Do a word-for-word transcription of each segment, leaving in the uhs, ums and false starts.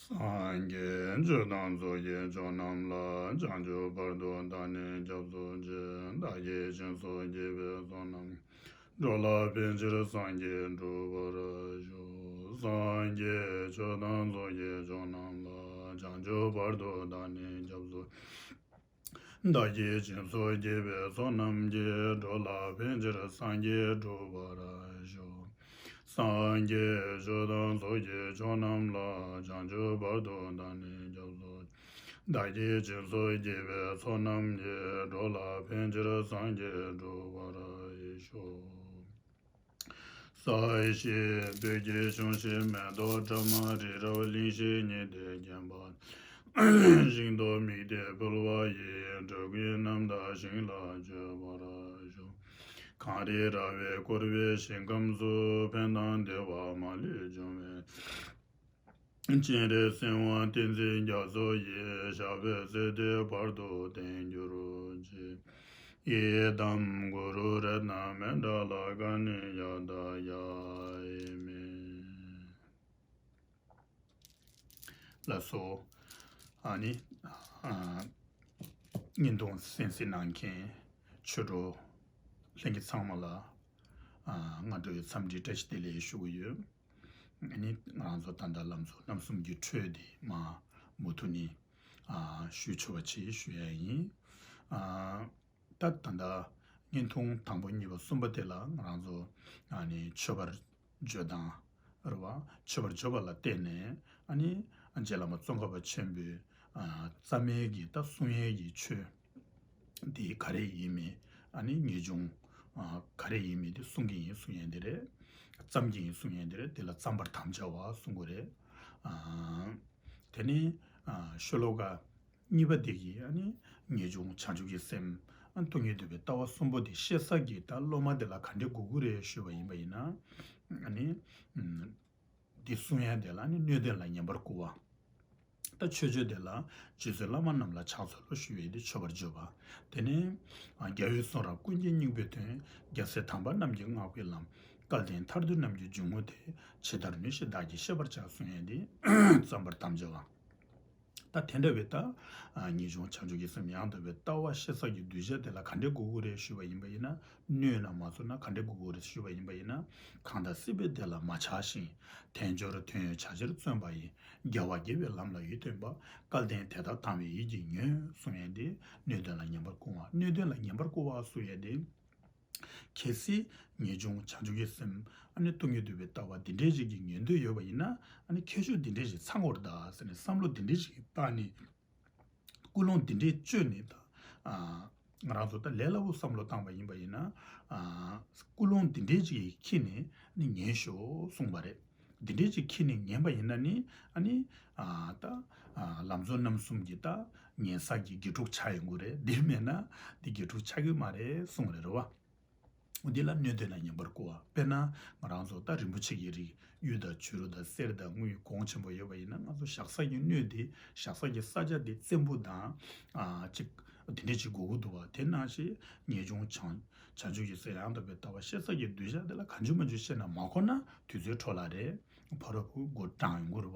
སངས་རྒྱས་ཆོས་དང་ཚོགས་ཀྱི་མཆོག་རྣམས་ལ། བྱང་ཆུབ་བར་དུ་བདག་ནི་སྐྱབས་སུ་མཆི། བདག་གིས་སྦྱིན་སོགས་བགྱིས་པའི་ཚོགས་རྣམས་ཀྱིས། འགྲོ་ལ་ཕན་ཕྱིར་སངས་རྒྱས་འགྲུབ་པར་ཤོག། སངས་རྒྱས་ཆོས་དང་ཚོགས་ཀྱི་མཆོག་རྣམས་ལ། བྱང་ཆུབ་བར་དུ་བདག་ནི་སྐྱབས་སུ། བདག་གིས་སྦྱིན་སོགས་བགྱིས་པའི་ཚོགས་རྣམས་ཀྱིས། འགྲོ་ལ་ཕན་ཕྱིར་སངས་རྒྱས་འགྲུབ་པར་ཤོག། སངས་རྒྱས་ཆོས་དང་ཚོགས་ཀྱི་མཆོག་རྣམས་ལ། བྱང་ཆུབ་བར་དུ་བདག་ནི་སྐྱབས་སུ། བདག་གིས་སྦྱིན་སོགས་བགྱིས་པའི་ཚོགས་རྣམས་ཀྱིས། འགྲོ་ལ་ཕན་ཕྱིར་སངས་རྒྱས་འགྲུབ་པར་ཤོག། ས་གཞི་སྤོས་ཀྱིས་ཕྱུང་ཞིང་མེ་ཏོག་བཀྲ་མ་རི་རབ་གླིང་བཞི་ཉི་ཟླས་བརྒྱན་པ། ཤིང་ཏོག་མིག་ལྡན་ཕུལ་བ་ཡི། འགྲོ་ཀུན་རྣམ་དག་ཞིང་ལ་སྤྱོད་པར་ཤོག། གངས་རི་ར་བས་བསྐོར་བའི་ཞིང་ཁམས་སུ། ཕན་དང་བདེ་བ་མ་ལུས་འབྱུང་བའི། སྤྱན་རས་གཟིགས་དབང་བསྟན་འཛིན་རྒྱ་མཚོ་ཡི། ཞབས་པད་སྲིད་མཐའི་བར་དུ་བརྟན་གྱུར་ཅིག། ཡི་དམ་གུ་རུ་རཏྣ་མནྠ་ལ། ཀ་ཎི་ཡ་ཏ་ཡ་ཨེ་མེ། ལགས་སོ། ཨ་ནི། ཨ། བརྙན་ཐུང་གསན་གཟིགས་གནང་མཁན་ཆོས་གྲོགས་ལྷན་རྒྱས་ཚང་མ་ལ། ཨ། སྔ་དྲོའི་འཚམས་འདྲི་བཀྲ་ཤིས་བདེ་ལེགས་ཞུ་གི་ཡོད། ཨ་ནི་ང་རང་ཚོ་ད་ལྟ་ལམ་གཙོ་རྣམ་གསུམ་གྱི་ཁྲོད་དེ་མ་མུ་མཐུད་ནས། ཨ། ཞུ་ཆོག་པ་ཅིག་ཞུ་ཡ་ཡིན། ཨ། ད་ད་ལྟ་བརྙན་ཐུང་དང་པོ་གཉིས་པ་གསུམ་པ་དེ་ལ་ང་རང་ཚོ་ཨ་ནི་མཆོད་པར་བརྗོད་སྟངས་རེད་བ། མཆོད་པར་བརྗོད་པ་ལ་བརྟེན་ནས་ཨ་ནི་རྗེ་བླ་མ་ཙོང་ཁ་པ་ཆེན་པོས། ཨ། རྩ་མེད་ཀྱི་ད་གསུང་ཡས་ཀྱི་ཆོས་དེ་ག་རེ་ཡིན་མིན། ཨ་ནི་ངེས་འབྱུང་། ཨ། ག་རེ་ཡིན་མིན་དེ་གསུང་གི་ཡིན་གསུང་ཡས་དེ་རེད། བརྩམ་གྱི་ཡིན་གསུང་ཡས་དེ་རེད། དེ་ལ་བརྩམ་པར་དམ་བཅའ་བ་གསུང་དགོས་རེད། ཨ། དེ་ནས། ཨ། ཤོ་ལོ་ཀ་གཉིས་པ་དེ་གིས་ཨ་ནི་ངེས་འབྱུང་བྱང་ཆུབ་ཀྱི་སེམས། ཨ། སྟོང་ཉིད་རྟོགས་པའི་ལྟ་བ་གསུམ་པོ་དེ་ཤེས་ས་གི་ད་སློབ་མ་དེ་ལ་ག་འདྲས་དགོས་ཀྱི་རེད་ཞུས་པ་ཡིན་པ་ཡིན་ན། ཨ་ནི། ཨམ། འདི་གསུང་ཡ་དེ་ལ་ཨ་ནི་སྣོད་ལྡན་ལ་ཉན་པར་བསྐུལ་བ། ད་མཆོད་བརྗོད་དེ་ལ་རྗེ་བཙུན་བླ་མ་རྣམས་ལ་ཕྱག་འཚལ་ལོ་ཞུ་བའི་དེ་མཆོད་པར་བརྗོད་པ། དེ་ནས། ཨ། རྒྱལ་བའི་གསུང་རབ་ཀུན་གྱི་སྙིང་པོའི་དོན། རྒྱལ་སྲས་དམ་པ་རྣམས་ཀྱི་བསྔགས་པའི་ལམ། སྐལ་ལྡན་ཐར་འདོད་རྣམས་ཀྱི་འཇུག་ངོགས་དེ། ཇི་ལྟར་ནུས་ཤེས་བདག་གིས་ཤེས་པར་བྱ་གསུང་ཡས་འདི་བརྩམ་པར་དམ་བཅའ་བ། ད་དེ་འདྲ་བའི་ད། ཨ། ངེས་འབྱུང་བྱང་ཆུབ་ཀྱི་སེམས་ཡང་དག་པའི་ལྟ་བ་ཤེས་ས་ཀྱི་གདུལ་བྱ་དེ་ལ་ག་འདྲའི་དགོས་ཀྱི་རེད་ཞུས་པ་ཡིན་པ་ཡིན་ན། སྣོད་ལ་མ་བཟུང་ན་ག་འདྲའི་དགོས་ཀྱི་རེད་ཞུས་པ་ཡིན་པ་ཡིན་ན། གང་དག་སྲིད་པའི་བདེ་ལ་མ་ཆགས་ཤིང་། དལ་འབྱོར་དོན་ཡོད་བྱ་ཕྱིར་བརྩོན་པ་ཡིས། རྒྱལ་བ་དགྱེས་པའི་ལམ་ལ་ཡིད་རྟོན་པ། སྐལ་ལྡན་དེ་དག་དང་བའི་ཡིད་ཀྱིས་ཉོན་གསུང་ཡས་འདི་སྣོད་ལྡན་ལ་ཉན་པར་བསྐུལ་བ། སྣོད་ལྡན་ལ་ཉན་པར་བསྐུལ་བ་གསུང་ཡས་འདི། གལ་སྲིད་ངེས་འབྱུང་བྱང་ཆུབ་ཀྱི་སེམས་ཨ་ནི་སྟོང་ཉིད་རྟོགས་པའི་ལྟ་བ་འདི་འདྲའི་ཞིག་གི་ཉན་འདོད་ཡོད་པ་ཡིན་ན། ཨ་ནི་ཁྱད་ཆོས་འདི་འདྲའི་ཞིག་ཚང་དགོས་རེད་ད་ཟེར་ནས་བསམ་བློ་འདི་འདྲའི་ཞིག་བཏང་ནས། ཀུན་སློང་འདི་འདྲའི་བཅོས་ནས་ད། ཨ། ང་རང་ཚོ་ད་ལས་སླ་པོ་བསམ་བློ་བཏང་བ་ཡིན་པ་ཡིན་ན། ཨ། ཀུན་སློང་འདི་འདྲའི་ཞིག་འཁྱེར་ནས་ཨ་ནི་ཉན་ཤོག་གསུངས་པ་རེད། འདི་འདྲའི་ཞིག་འཁྱེར་ནས་ཉན་པ་ཡིན་ན་ནི་ཨ་ནི། ཨ། ད། ཨ། ལམ་གཙོ་རྣམ་གསུམ་གྱི་ད་ཉན་ས་ཀྱི་དགེ་ཕྲུག་ཆགས་ཡོང་གི་རེད། འདི་མེད་ན་འདི་དགེ་ཕྲུག་ཆགས་ཀྱི་མ་རེད་གསུངས་རེད། རེད་བ། འདི་ལ་སྣོད་ལྡན་ལ་ཉན་པར་བསྐུལ་བ། དཔེར་ན་ང་རང་ཚོ་ད་རིན་པོ་ཆེ་གི་རིགས་གཡུ་དང་བྱུ་རུ་དང་གསེར་དང་དངུལ་གོང་ཆེན་པོ་ཡོད་པ་ཡིན་ན། ང་ཚོ་བཞག་ས་ཀྱི་སྣོད་དེ། བཞག་ས་ཀྱི་ས་ཆ་དེ་བཙན་པོ་དང་། ཨ། ཅིག་དེ་འདྲས་ཅིག་དགོས་ཀྱི་འདུག་བ། དེ་ནང་བཞིན་ངེས་འབྱུང་བྱང་བྱང་ཆུབ་ཀྱི་སེམས་ཡང་དག་པའི་ལྟ་བ་ཤེས་ས་ཀྱི་གདུལ་བྱ་དེ་ལ་གང་བྱུང་མང་བྱུང་བཤད་ན་མ་གོ་ན་དུས་ཚོད་འཕྲོ་བརླག་རེད། ཕ་རོལ་པོ་མགོ་བགྲང་ཡོང་གི་རེད་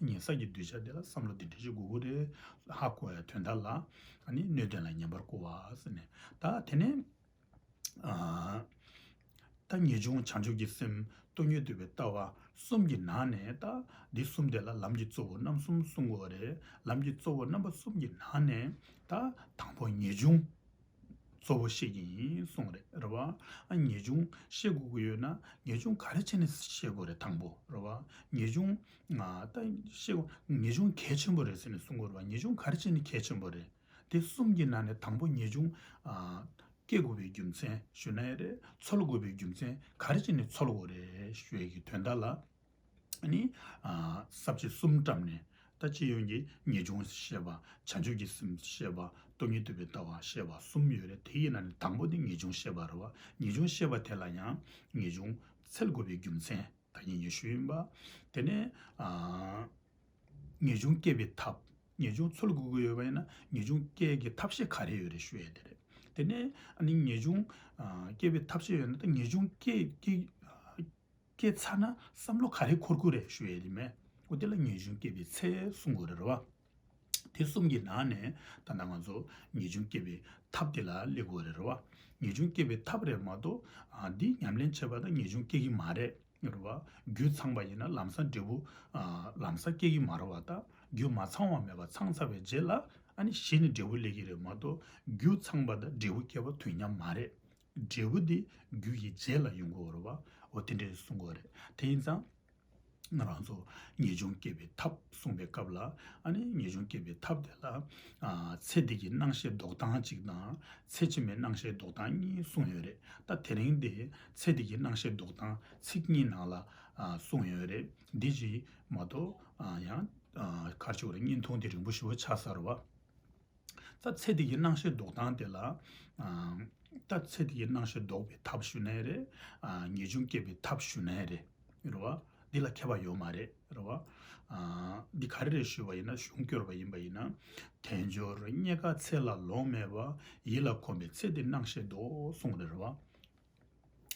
བ། ཉན་ས་ཀྱི་གདུལ་བྱ་དེ་ལ་བསམ་བློ་དེ་འདྲས་ཅིག་དགོས་ཀྱི་རེད། ཧ་གོ་ཡ་དོན་དག་ལ་ཨ་ནི་སྣོད་ལྡན་ལ་ཉན་པར་བསྐུལ་བ་ཟེར་ནས། ད་དེ་ནས། ཨ། ད་ངེས་འབྱུང་བྱང་ཆུབ་ཀྱི་སེམས་སྟོང་ཉིད་རྟོགས་པའི་ལྟ་བ་གསུམ་གྱི་ནང་ནས། ད་འདི་གསུམ་དེ་ལ་ལམ་གྱི་གཙོ་བོ་རྣམ་གསུམ་གསུང་གི་ཡོད་རེད། ལམ་གྱི་གཙོ་བོ་རྣམ་པ་གསུམ་གྱི་ནང་ནས་ད་དང་པོ་ངེས་འབྱུང་གཙོ་བོ་ཤེས་ཀྱི་ཡིན་གསུངས་རེད། རེད་བ། ཨ། ངེས་འབྱུང་ཤེས་དགོས་ཀྱི་ཡོད་ན་ངེས་འབྱུང་ག་རེ་བྱས་ནས་ཤེས་དགོས་རེད། དང་པོ་རེད་བ། ངེས་འབྱུང་། ཨ། ད་ཤེས་དགོས། ངེས་འབྱུང་གལ་ཆེན་པོ་རེད་ཟེར་ནས་གསུང་གི་ཡོད་རེད་བ། ངེས་འབྱུང་ག་རེ་བྱས་ནས་གལ་ཆེན་པོ་རེད། དེ་གསུམ་གྱི་ནང་ནས་དང་པོ་ངེས་འབྱུང་། ཨ། སྐྱེ་དགོས་པའི་རྒྱུ་མཚན་ཞུ་ན་ཡང་རེད། ཚོལ་དགོས་པའི་རྒྱུ་མཚན་ག་རེ་བྱས་ནས་ཚོལ་དགོས་རེད་ཞུ་ཡས་ཀྱི་དོན་དག་ལ། ཨ་ནི། ཨ། ས་བཅད་གསུམ་བཀྲམ་ནས། ད་སྤྱི་ཡོངས་ཀྱི་ངེས་འབྱུང་བཤད་པ། བྱང་ཆུབ་ཀྱི་སེམས་བཤད་པ། སྟོང་ཉིད་རྟོགས་པའི་ལྟ་བ་བཤད་པ་གསུམ་ཡོད་རེད། དེ་ཡི་ནང་ནས་དང་པོ་དེ་ངེས་འབྱུང་བཤད་པ་རེད་བ། ངེས་འབྱུང་བཤད་པ་དེ་ལ་ཡང་ངེས་འབྱུང་འཚོལ་དགོས་པའི་རྒྱུ་མཚན་ད་གིན་ངས་ཞུས་ཡིན་པ། དེ་ནས། ཨ། ངེས་འབྱུང་སྐྱེ་བའི་ཐབས། ངེས་འབྱུང་འཚོལ་དགོས་ཀྱི་ཡོད་པ་ཡིན་ན་ངེས་འབྱུང་སྐྱེ་གི་ཐབས་ཤེས་ག་རེ་ཡོད་རེད་ཞུ་ཡས་དེ་རེད། དེ་ནས་ཨ་ནི་ངེས་འབྱུང་། ཨ། སྐྱེ་བའི་ཐབས་ཤེས་ཡོད་ན་ད་ངེས་འབྱུང་སྐྱེ་སྐྱེ་སྐྱེ་ཚར་ན་བསམ་བློ་ག་རེ་འཁོར་དགོས་རེད་ཞུ་ཡས་དེ་མེད། འོ་དེ་ལ་ངེས་འབྱུང་སྐྱེད་པའི་ཚད་གསུང་དགོས་རེད་རེད་བ། དེ་གསུམ་གྱི་ནང་ནས་ད་ལྟ་ང་ཚོ་ངེས་འབྱུང་སྐྱེད་པའི་ཐབས་དེ་ལ་སླེབས་དགོས་རེད་རེད་བ། ངེས་འབྱུང་སྐྱེད་པའི་ཐབས་རེད་མ་གཏོགས་ཨ་འདི་ཉམས་ལེན་བྱེད་པ་དང་ངེས་འབྱུང་སྐྱེ་གི་མ་རེད། རེད་བ། རྒྱུ་ཚང་པ་ཡིན་ན་ལམ་སང་འབྲས་བུ་ཨ་ལམ་སང་སྐྱེ་གི་མ་རེད་བ། ད་རྒྱུ་མ་ཚང་བ་མེད་པ་ཚང་ཚར་བའི་རྗེས་ལ་ཨ་ནི་གཞི་ནས་འབྲས་བུ་སླེབས་ཀྱི་རེད་མ་གཏོགས་རྒྱུ་ཚང་པ་དང་འབྲས་བུ་སྐྱེ་བ་དུས་མཉམ་མ་རེད། འབྲས་བུ་དེ་རྒྱུ་ཡི་རྗེས་ལ་ཡོང་དགོས་རེད་བ། འོ་དེ་འདྲས་གསུང་དགོས་རེད། དེ་ཡིན་ཙང་ང་རང་ཚོ་ངེས་འབྱུང་སྐྱེད་པའི་ཐབས་གསུངས་པའི་སྐབས་ལ་ཨ་ནི་ངེས་འབྱུང་སྐྱེད་པའི་ཐབས་དེ་ལ་ཨ་ཚེ་འདི་གི་སྣང་ཤས་ལྡོག་སྟངས་གཅིག་དང་ཚེ་ཕྱི་མའི་སྣང་ཤས་ལྡོག་སྟངས་གཉིས་གསུངས་ཡོད་རེད། ད་དེ་རིང་འདི་ཚེ་འདི་གི་སྣང་ཤས་ལྡོག་སྟངས་ཚིག་གཉིས་ནང་ལ་ཨ་གསུངས་ཡོད་རེད། འདི་གཅིག་མ་གཏོགས་ཨ་ཡང་ཨ་ག་རེ་ཞུ་དགོས་རེད། བརྙན་ཐུང་དེ་རིང་པོ་ཞེ་པོ་ཆགས་ཚར་བ། ད་ཚེ་འདི་གི་སྣང་ཤས་ལྡོག་སྟངས་དེ་ལ། ཨ་ད་ཚེ་འདི་གི་སྣང་ཤས་ལྡོག་པའི་ཐབས་ཞུ་ནའི་རེད། ཨ་ངེས་འབྱུང་སྐྱེད་པའི་ཐབས་ཞུ་ནའི་རེད། རེད་བ། འདི་ལ་ཁྱད་པར་ཡོད་མ་རེད། རེད་བ། ཨ་འདི་ག་རེ་རེད་ཞུས་པ་ཡིན་ན་གཞུང་སྐྱོར་བ་ཡིན་པ་ཡིན་ན། དལ་འབྱོར་རྙེད་དཀའ་ཚེ་ལ་ལོང་མེད་པ། ཡིད་ལ་གོམས་པའི་ཚེ་འདི་སྣང་ཤས་ལྡོག་གསུངས་རེད། རེད་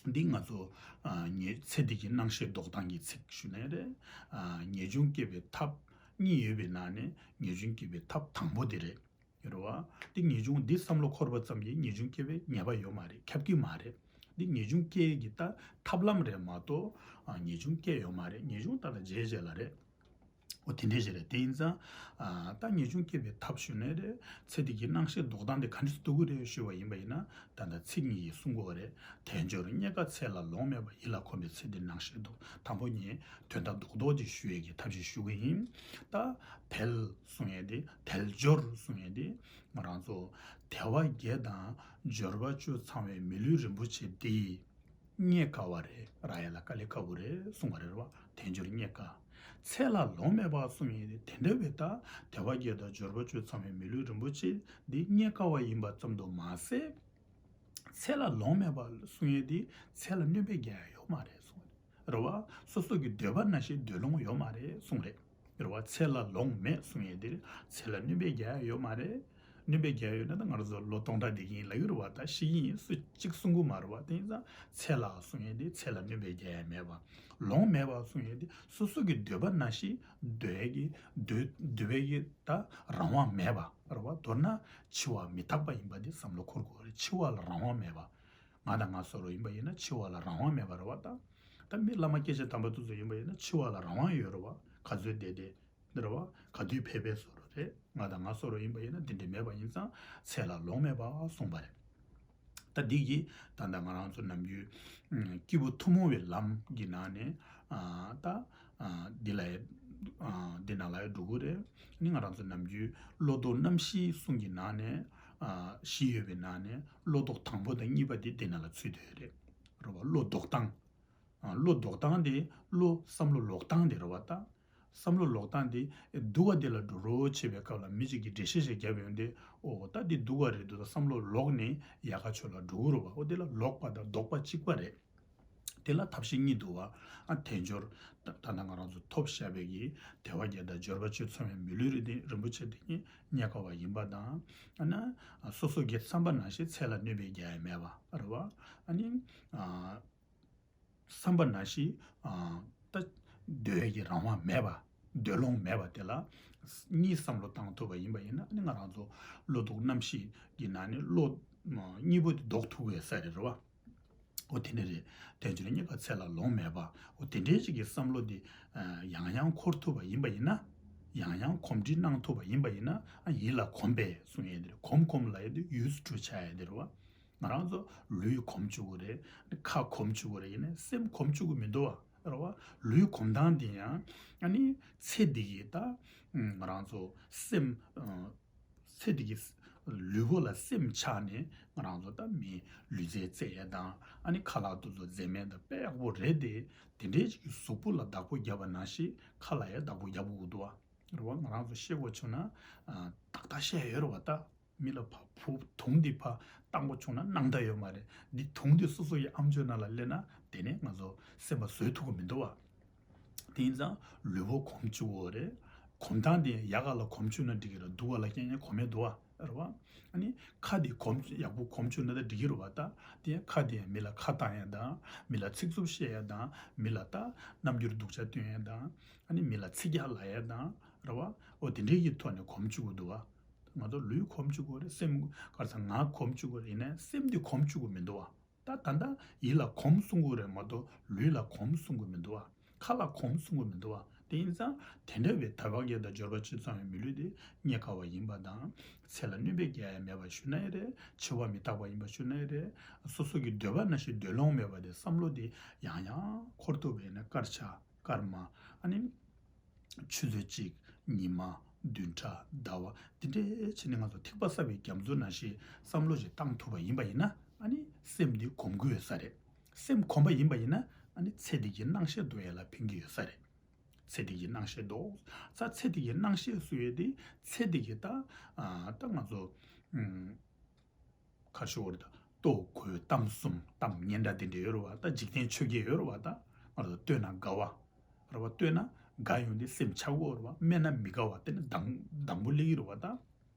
བ། འདི་ང་ཚོ་ཨ་ངེས་ཚེ་འདི་གི་སྣང་ཤས་ལྡོག་སྟངས་ཀྱི་ཚིག་ཞུ་ནའི་རེད། ཨ་ངེས་འབྱུང་སྐྱེད་པའི་ཐབས་གཉིས་ཡོད་པའི་ནང་ནས་ངེས་འབྱུང་སྐྱེད་པའི་ཐབས་དང་པོ་དེ་རེད། རེད་བ། འདི་ངེས་འབྱུང་འདི་བསམ་བློ་འཁོར་བ་ཙམ་གྱིས་ངེས་འབྱུང་སྐྱེ་བའི་ངེས་པ་ཡོད་མ་རེད། ཁྱབ་ཀྱི་མ་རེད། འདི་ངེས་འབྱུང་སྐྱེ་གི་ད་ཐབས་ལམ་རེད་མ་གཏོགས་ཨ་ངེས་འབྱུང་སྐྱེ་ཡོད་མ་རེད། ངེས་འབྱུང་ད་ལྟ་རྗེས་རྗེས་ལ་རེད། འོ་དེ་འདྲས་ཞིག་རེད། དེ་ཡིན་ཙང་ཨ་ད་ངེས་འབྱུང་སྐྱེ་བའི་ཐབས་ཞུ་ནའི་རེད། ཚེ་འདི་གི་སྣང་ཤས་ལྡོག་སྟངས་དེ་ག་འདྲས་སེ་ལྡོག་གི་རེད་ཞུས་པ་ཡིན་པ་ཡིན་ན། ད་ལྟ་ཚིག་གཉིས་ཀྱིས་གསུང་དགོས་པ་རེད། དལ་འབྱོར་རྙེད་དཀའ་ཚེ་ལ་ལོང་མེད་པ། ཡིད་ལ་གོམས་པའི་ཚེ་འདི་སྣང་ཤས་ལྡོག་དང་པོ་ཉིད་དོན་དག་རྡོག་རྡོག་ཅིག་ཞུ་ཡས་ཀྱི་ཐབས་ཤེས་ཞུ་གི་ཡིན། ད་དལ་གསུང་ཡས་དེ་དལ་འབྱོར་གསུང་ཡས་དེ་ང་རང་ཚོ་དལ་བ་བརྒྱད་དང་འབྱོར་པ་བཅུ་ཚང་བའི་མི་ལུས་རིན་པོ་ཆེ་འདི་རྙེད་དཀའ་བ་རེད། རག་ཡས་ལ་དཀའ་ལས་ཁག་པོ་རེད་གསུང་བ་རེད་བ། དལ་འབྱོར་རྙེད་དཀའ། ཚེ་ལ་ལོང་མེད་པ་གསུང་ཡས་དེ་དེ་འདྲ་བའི་ད་དལ་བ་བརྒྱད་དང་འབྱོར་པ་བཅུ་ཚང་བའི་མི་ལུས་རིན་པོ་ཆེ་འདི་རྙེད་དཀའ་བ་ཡིན་པ་ཙམ་དུ་མ་ཟད། ཚེ་ལ་ལོང་མེད་པ་གསུང་ཡས་དེ་ཚེ་ལ་སྣོན་པ་རྒྱག་ཡས་ཡོད་མ་རེད་གསུང་རེད། རེད་བ། སོ་སོ་གི་འདོད་པ་ནང་བཞིན་འདོད་ལོང་ཡོད་མ་རེད་གསུང་རེད། རེད་བ། ཚེ་ལ་ལོང་མེད་གསུང་ཡས་དེ་ཚེ་ལ་སྣོན་པ་རྒྱག་ཡས་ཡོད་མ་རེད། སྣོན་པ་རྒྱག་ཡས་ཡོད་ན་ད་ང་རང་ཚོ་ལོ་སྟོང་ཕྲག་བསྡད་ཀྱི་ཡིན་ལབ་ཀྱི་རེད་བ། ད་ཤི་གི་ཡིན་སུ་གཅིག་གསུང་གི་མ་རེད་བ། དེ་ཡིན་ཙང་ཚེ་ལ་གསུང་ཡས་དེ་ཚེ་ལ་སྣོན་པ་རྒྱག་ཡས་མེད་པ། ལོང་མེད་པ་གསུང་ཡས་དེ་སོ་སོ་གི་འདོད་པ་ནང་བཞིན་འདོད་ཡས་ཀྱི་འདོད་འདོད་པའི་གི་ད་རང་དབང་མེད་པ་རེད་བ། མདོར་ན་འཆི་བ་མི་རྟག་པ་ཡིན་པ་དེ་བསམ་བློ་འཁོར་དགོས་རེད། འཆི་བ་ལ་རང་དབང་མེད་པ། ང་དང་ང་སོ་རོ་ཡིན་པ་ཡིན་ན་འཆི་བ་ལ་རང་དབང་མེད་པ་རེད་བ། ད་ད་མི་བླ་མ་སྐྱེས་ཆེན་དམ་པ་དེ་ཚོ་ཡིན་པ་ཡིན་ན་འཆི་བ་ལ་རང་དབང་ཡོད་རེད་བ། ག་ཚོད་བསྡད་བསྡད་འདི་རེད་བ། ག་དུས་ཕེབས་ཕེབས་སོ་རོ་རེད། ང་དང་ང་སོ་རོ་ཡིན་པ་ཡིན་ན་དེ་འདྲ་མེད་པ་ཡིན་ཙང་ཚེ་ལ་ལོང་མེད་པ་གསུངས་པ་རེད། ད་འདི་གིས་ད་ལྟ་ང་རང་ཚོ་ནམ་རྒྱུན་ཨ་སྐྱེས་བུ་ཐུན་མོང་བའི་ལམ་གྱི་ནང་ནས་ཨ་ད་ཨ་འདི་ལ་ཡ་ཨ་འདི་ནང་ལ་ཡ་འགྲོ་གི་རེད། ནི་ང་རང་ཚོ་ནམ་རྒྱུན་བློ་ལྡོག་རྣམ་བཞིའི་གསུང་གི་ནང་ནས་ཨ་བཞི་ཡོད་པའི་ནང་ནས་བློ་ལྡོག་དང་པོ་དང་གཉིས་པ་དེ་འདི་ནང་ལ་ཚུད་བསྡད་ཡོད་རེད། རེད་བ། བློ་ལྡོག་སྟངས། ཨ་བློ་ལྡོག་སྟངས་དེ་བློ་བསམ་བློ་ལོག་སྟངས་དེ་རེད་བ། ད་བསམ་བློ་ལོག་སྟངས་དེ་སྡུག་པ་དེ་ལ་འགྲོ་རོགས་བྱེད་པའི་སྐབས་ལ་མི་གཅིག་གིས་འགྲེལ་བཤད་ཞིག་བརྒྱབ་ཡོང་དུས། ཨོ་ད་འདི་སྡུག་པ་རེད་འདུག་ད་བསམ་བློ་ལོག་ནས་ཡག་ག་ཆོས་ལ་འགྲོ་གི་རེད་བ། ཨོ་དེ་ལ་ལོག་པ་དང་ལྡོག་པ་གཅིག་པ་རེད། དེ་ལ་ཐབས་ཤེས་གཉིས་འདུག་བ། ཨ་དལ་འབྱོར་ད་ད་ལྟ་ང་རང་ཚོ་ཐོབ་བཞག་པའི་གི་དལ་བ་བརྒྱད་དང་འབྱོར་པ་བཅུ་ཚང་བའི་མི་ལུས་རིན་ཆེན་རིན་པོ་ཆེ་དེ་ཉིད་རྙེད་དཀའ་བ་ཡིན་པ་དང་། ཨ་ན་སོ་སོ་གི་བསམ་པ་ནང་བཞིན་ཚེ་ལ་གནོད་པའི་རྒྱ་ཡང་མེད་པ་རེད་བ། ཨ་ནི་ཨ། བསམ་པ་ནང་བཞིན་ཨ་ད་འདོད་ཡས་ཀྱི་རང་དབང་མེད་པ། འདོད་ལོང་མེད་པ་དེ་ལ་གཉིས་བསམ་བློ་བཏང་ཐུབ་པ་ཡིན་པ་ཡིན་ན། ཨ་ནི་ང་རང་ཚོ་བློ་ལྡོག་རྣམ་བཞི་གི་ནང་ནས་བློ་གཉིས་པོ་དེ་ལྡོག་ཐུབ་པའི་ས་རེད་རེད་བ། འོ་དེ་འདྲ་རེད། དལ་འབྱོར་རྙེད་དཀའ་ཚེ་ལ་ལོང་མེད་པ། འོ་དེ་འདྲའི་ཅིག་གི་བསམ་བློ་དེ་ཨ་ཡང་ཡང་འཁོར་ཐུབ་པ་ཡིན་པ་ཡིན་ན། ཡང་ཡང་གོམས་འདྲིས་གནང་ཐུབ་པ་ཡིན་པ་ཡིན་ན། ཨ་ཡིད་ལ་གོམས་པས་གསུང་ཡས་དེ་རེད། གོམས་གོམས་ལབ་ཡས་དེ་used to ཆགས་ཡས་དེ་རེད་བ། ང་རང་ཚོ་ལུས་གོམས་བཅུག་གི་རེད། ཁ་གོམས་བཅུག་གི་རེད། ཡིན་ནའི་སེམས་གོམས་བཅུག་གི་མི་འདུག་བ། རེད་བ། ལུས་གོམས་སྟངས་དེ་ཡང་ཨ་ནི་ཚེ་འདི་གི་ད་ང་རང་ཚོ་སེམས་ཨ་ཚེ་འདི་གི་ལུས་པོ་ལ་སེམས་ཆགས་ནས་ང་རང་ཚོ་ད་མི་ལུས་རྩལ་རྩེ་ཡས་དང་། ཨ་ནི་ཁ་ལག་དེ་ཚོ་མཛེས་མ་དང་དཔེ་ཡག་པོ་རེད་དེ། དེ་འདྲའི་ཅིག་གི་གཟུགས་པོ་ལ་བདག་པོ་བརྒྱབ་པ་ནང་བཞིན་ཁ་ལ་ཡང་བདག་པོ་བརྒྱབ་དགོས་འདུག་བ། རེད་བ། ང་རང་ཚོ་བཤད་དགོས་བྱུང་ན་ཨ་ཏག་ཏག་བཤད་ཡོད་རེད་བ། ད། མི་ལ་ཕ་བུ་དུང་འདི་ཕ་བཏང་པོ་བྱུང་ན་སྣང་དག་ཡོད་མ་རེད། འདི་དུང་འདི་སོ་སོ་ཡི་ཨམ་ཅོག་ནང་ལ་སླེབས་ན་དེ་ནས་ང་ཚོ་སེམས་པ་བཟོད་ཐུབ་ཀྱི་མི་འདུག་བ། དེ་ཡིན་ཙང་ལུས་པོ་གོམས་བཅུག་དགོས་རེད། གོམས་སྟངས་དེ་ཡག་ག་ལ་གོམས་བཅུག་ན་འགྲིག་གི་རེད། སྡུག་ག་ལ་རྐྱང་རྐྱང་གོམས་མེད་འདུག་བ། རེད་བ། ཨ་ནི་ཁ་དེ་གོམས་ཡག་པོ་གོམས་བཅུག་ན་ད་འགྲིག་གི་རེད་བ། ད་དེ་ཁ་དེ་མི་ལ་ཁ་བཏང་ཡ་དང་མི་ལ་ཚིག་རྩུབ་བཤད་ཡ་དང་མི་ལ་ད་རྣམ་འགྱུར་སྡུག་ཅག་སྟོན་ཡ་དང་ཨ་ནི་མི་ལ་ཚིག་རྒྱག་ལབ་ཡ་དང་རེད་བ། འོ་དེ་འདྲའི་གི་ཐོག་ནས་གོམས་བཅུག་གི་འདུག་བ། ང་ཚོ་ལུས་གོམས་བཅུག་གི་རེད། སེམས་ག་རེ་ཟེར་ངག་གོམས་བཅུག་གི་རེད། ཡིན་ནའི་སེམས་དེ་གོམས་བཅུག་གི་མི་འདུག་བ། ད་ད་ལྟ་ཡིད་ལ་གོམས་གསུང་གི་རེད་མ་གཏོགས་ལུས་ལ་གོམས་གསུང་གི་མི་འདུག་བ། ཁ་ལ་གོམས་གསུང་གི་མི་འདུག་བ། དེ་ཡིན་ཙང་དེ་འདྲ་བའི་དལ་བ་བརྒྱད་དང་འབྱོར་པ་བཅུ་ཚང་བའི་མི་ལུས་དེ་རྙེད་དཀའ་བ་ཡིན་པ་དང་། ཚེ་ལ་སྣོན་པ་རྒྱག་ཡ་མེད་པ་ཞུ་ན་ཡང་རེད། འཆི་བ་མི་རྟག་པ་ཡིན་པ་ཞུ་ན་ཡང་རེད། སོ་སོ་གི་འདོད་པ་ནང་བཞིན་འདོད་ལོང་མེད་པ་དེ་བསམ་བློ་དེ་ཡང་ཡང་འཁོར་ཐུབ་པ་ཡིན་ན་སྐར་ཆ་སྐར་མ་ཨ་ནི། ཆུ་ཚོད་གཅིག་ཉི་མ། བདུན་ཕྲག་ཟླ་བ་འདི་འདྲའི་ཕྱི་ནས་ང་ཚོ་ཐིགས་པ་བསགས་པའི་རྒྱ་མཚོ་ནང་བཞིན་བསམ་བློ་ཞིག་བཏང་ཐུབ་པ་ཡིན་པ་ཡིན་ན། ཨ་ནི་སེམས་འདི་གོམས་ཀྱི་ཡོད་ས་རེད། སེམས་གོམས་པ་ཡིན་པ་ཡིན་ན་ཨ་ནི་ཚེ་འདི་གི་སྣང་ཤས་ལྡོག་ཡ་ལ་ཕན་གྱི་ཡོད་ས་རེད། ཚེ་འདི་གི་སྣང་ཤས་ལྡོག་ས། ཚེ་འདི་གི་སྣང་ཤས་སུ་ཡོད་དེ་ཚེ་འདི་གི་ད་ད་ང་ཚོ་ཁ་ཤོར་བ་རེད་ད། ལྟོ་གོས་གཏམ་གསུམ་གཏམ་སྙན་གྲགས་དེ་འདྲ་ཡོད་རེད་བ། ད་འཇིག་རྟེན་ཆོས་བརྒྱད་ཡོད་རེད་བ། ད་ང་ཚོ་བསྟོད་ན་དགའ་བ་རེད་བ། བསྟོད་ན་དགའ་ཡོང་དུས་སེམས་ཆགས་ཀྱི་ཡོད་རེད་བ། སྨྲས་ན་མི་དགའ་བ་དེ་ནི་སྡང་སྡང་པོ་སླེབས་ཀྱི་རེད་བ། ད་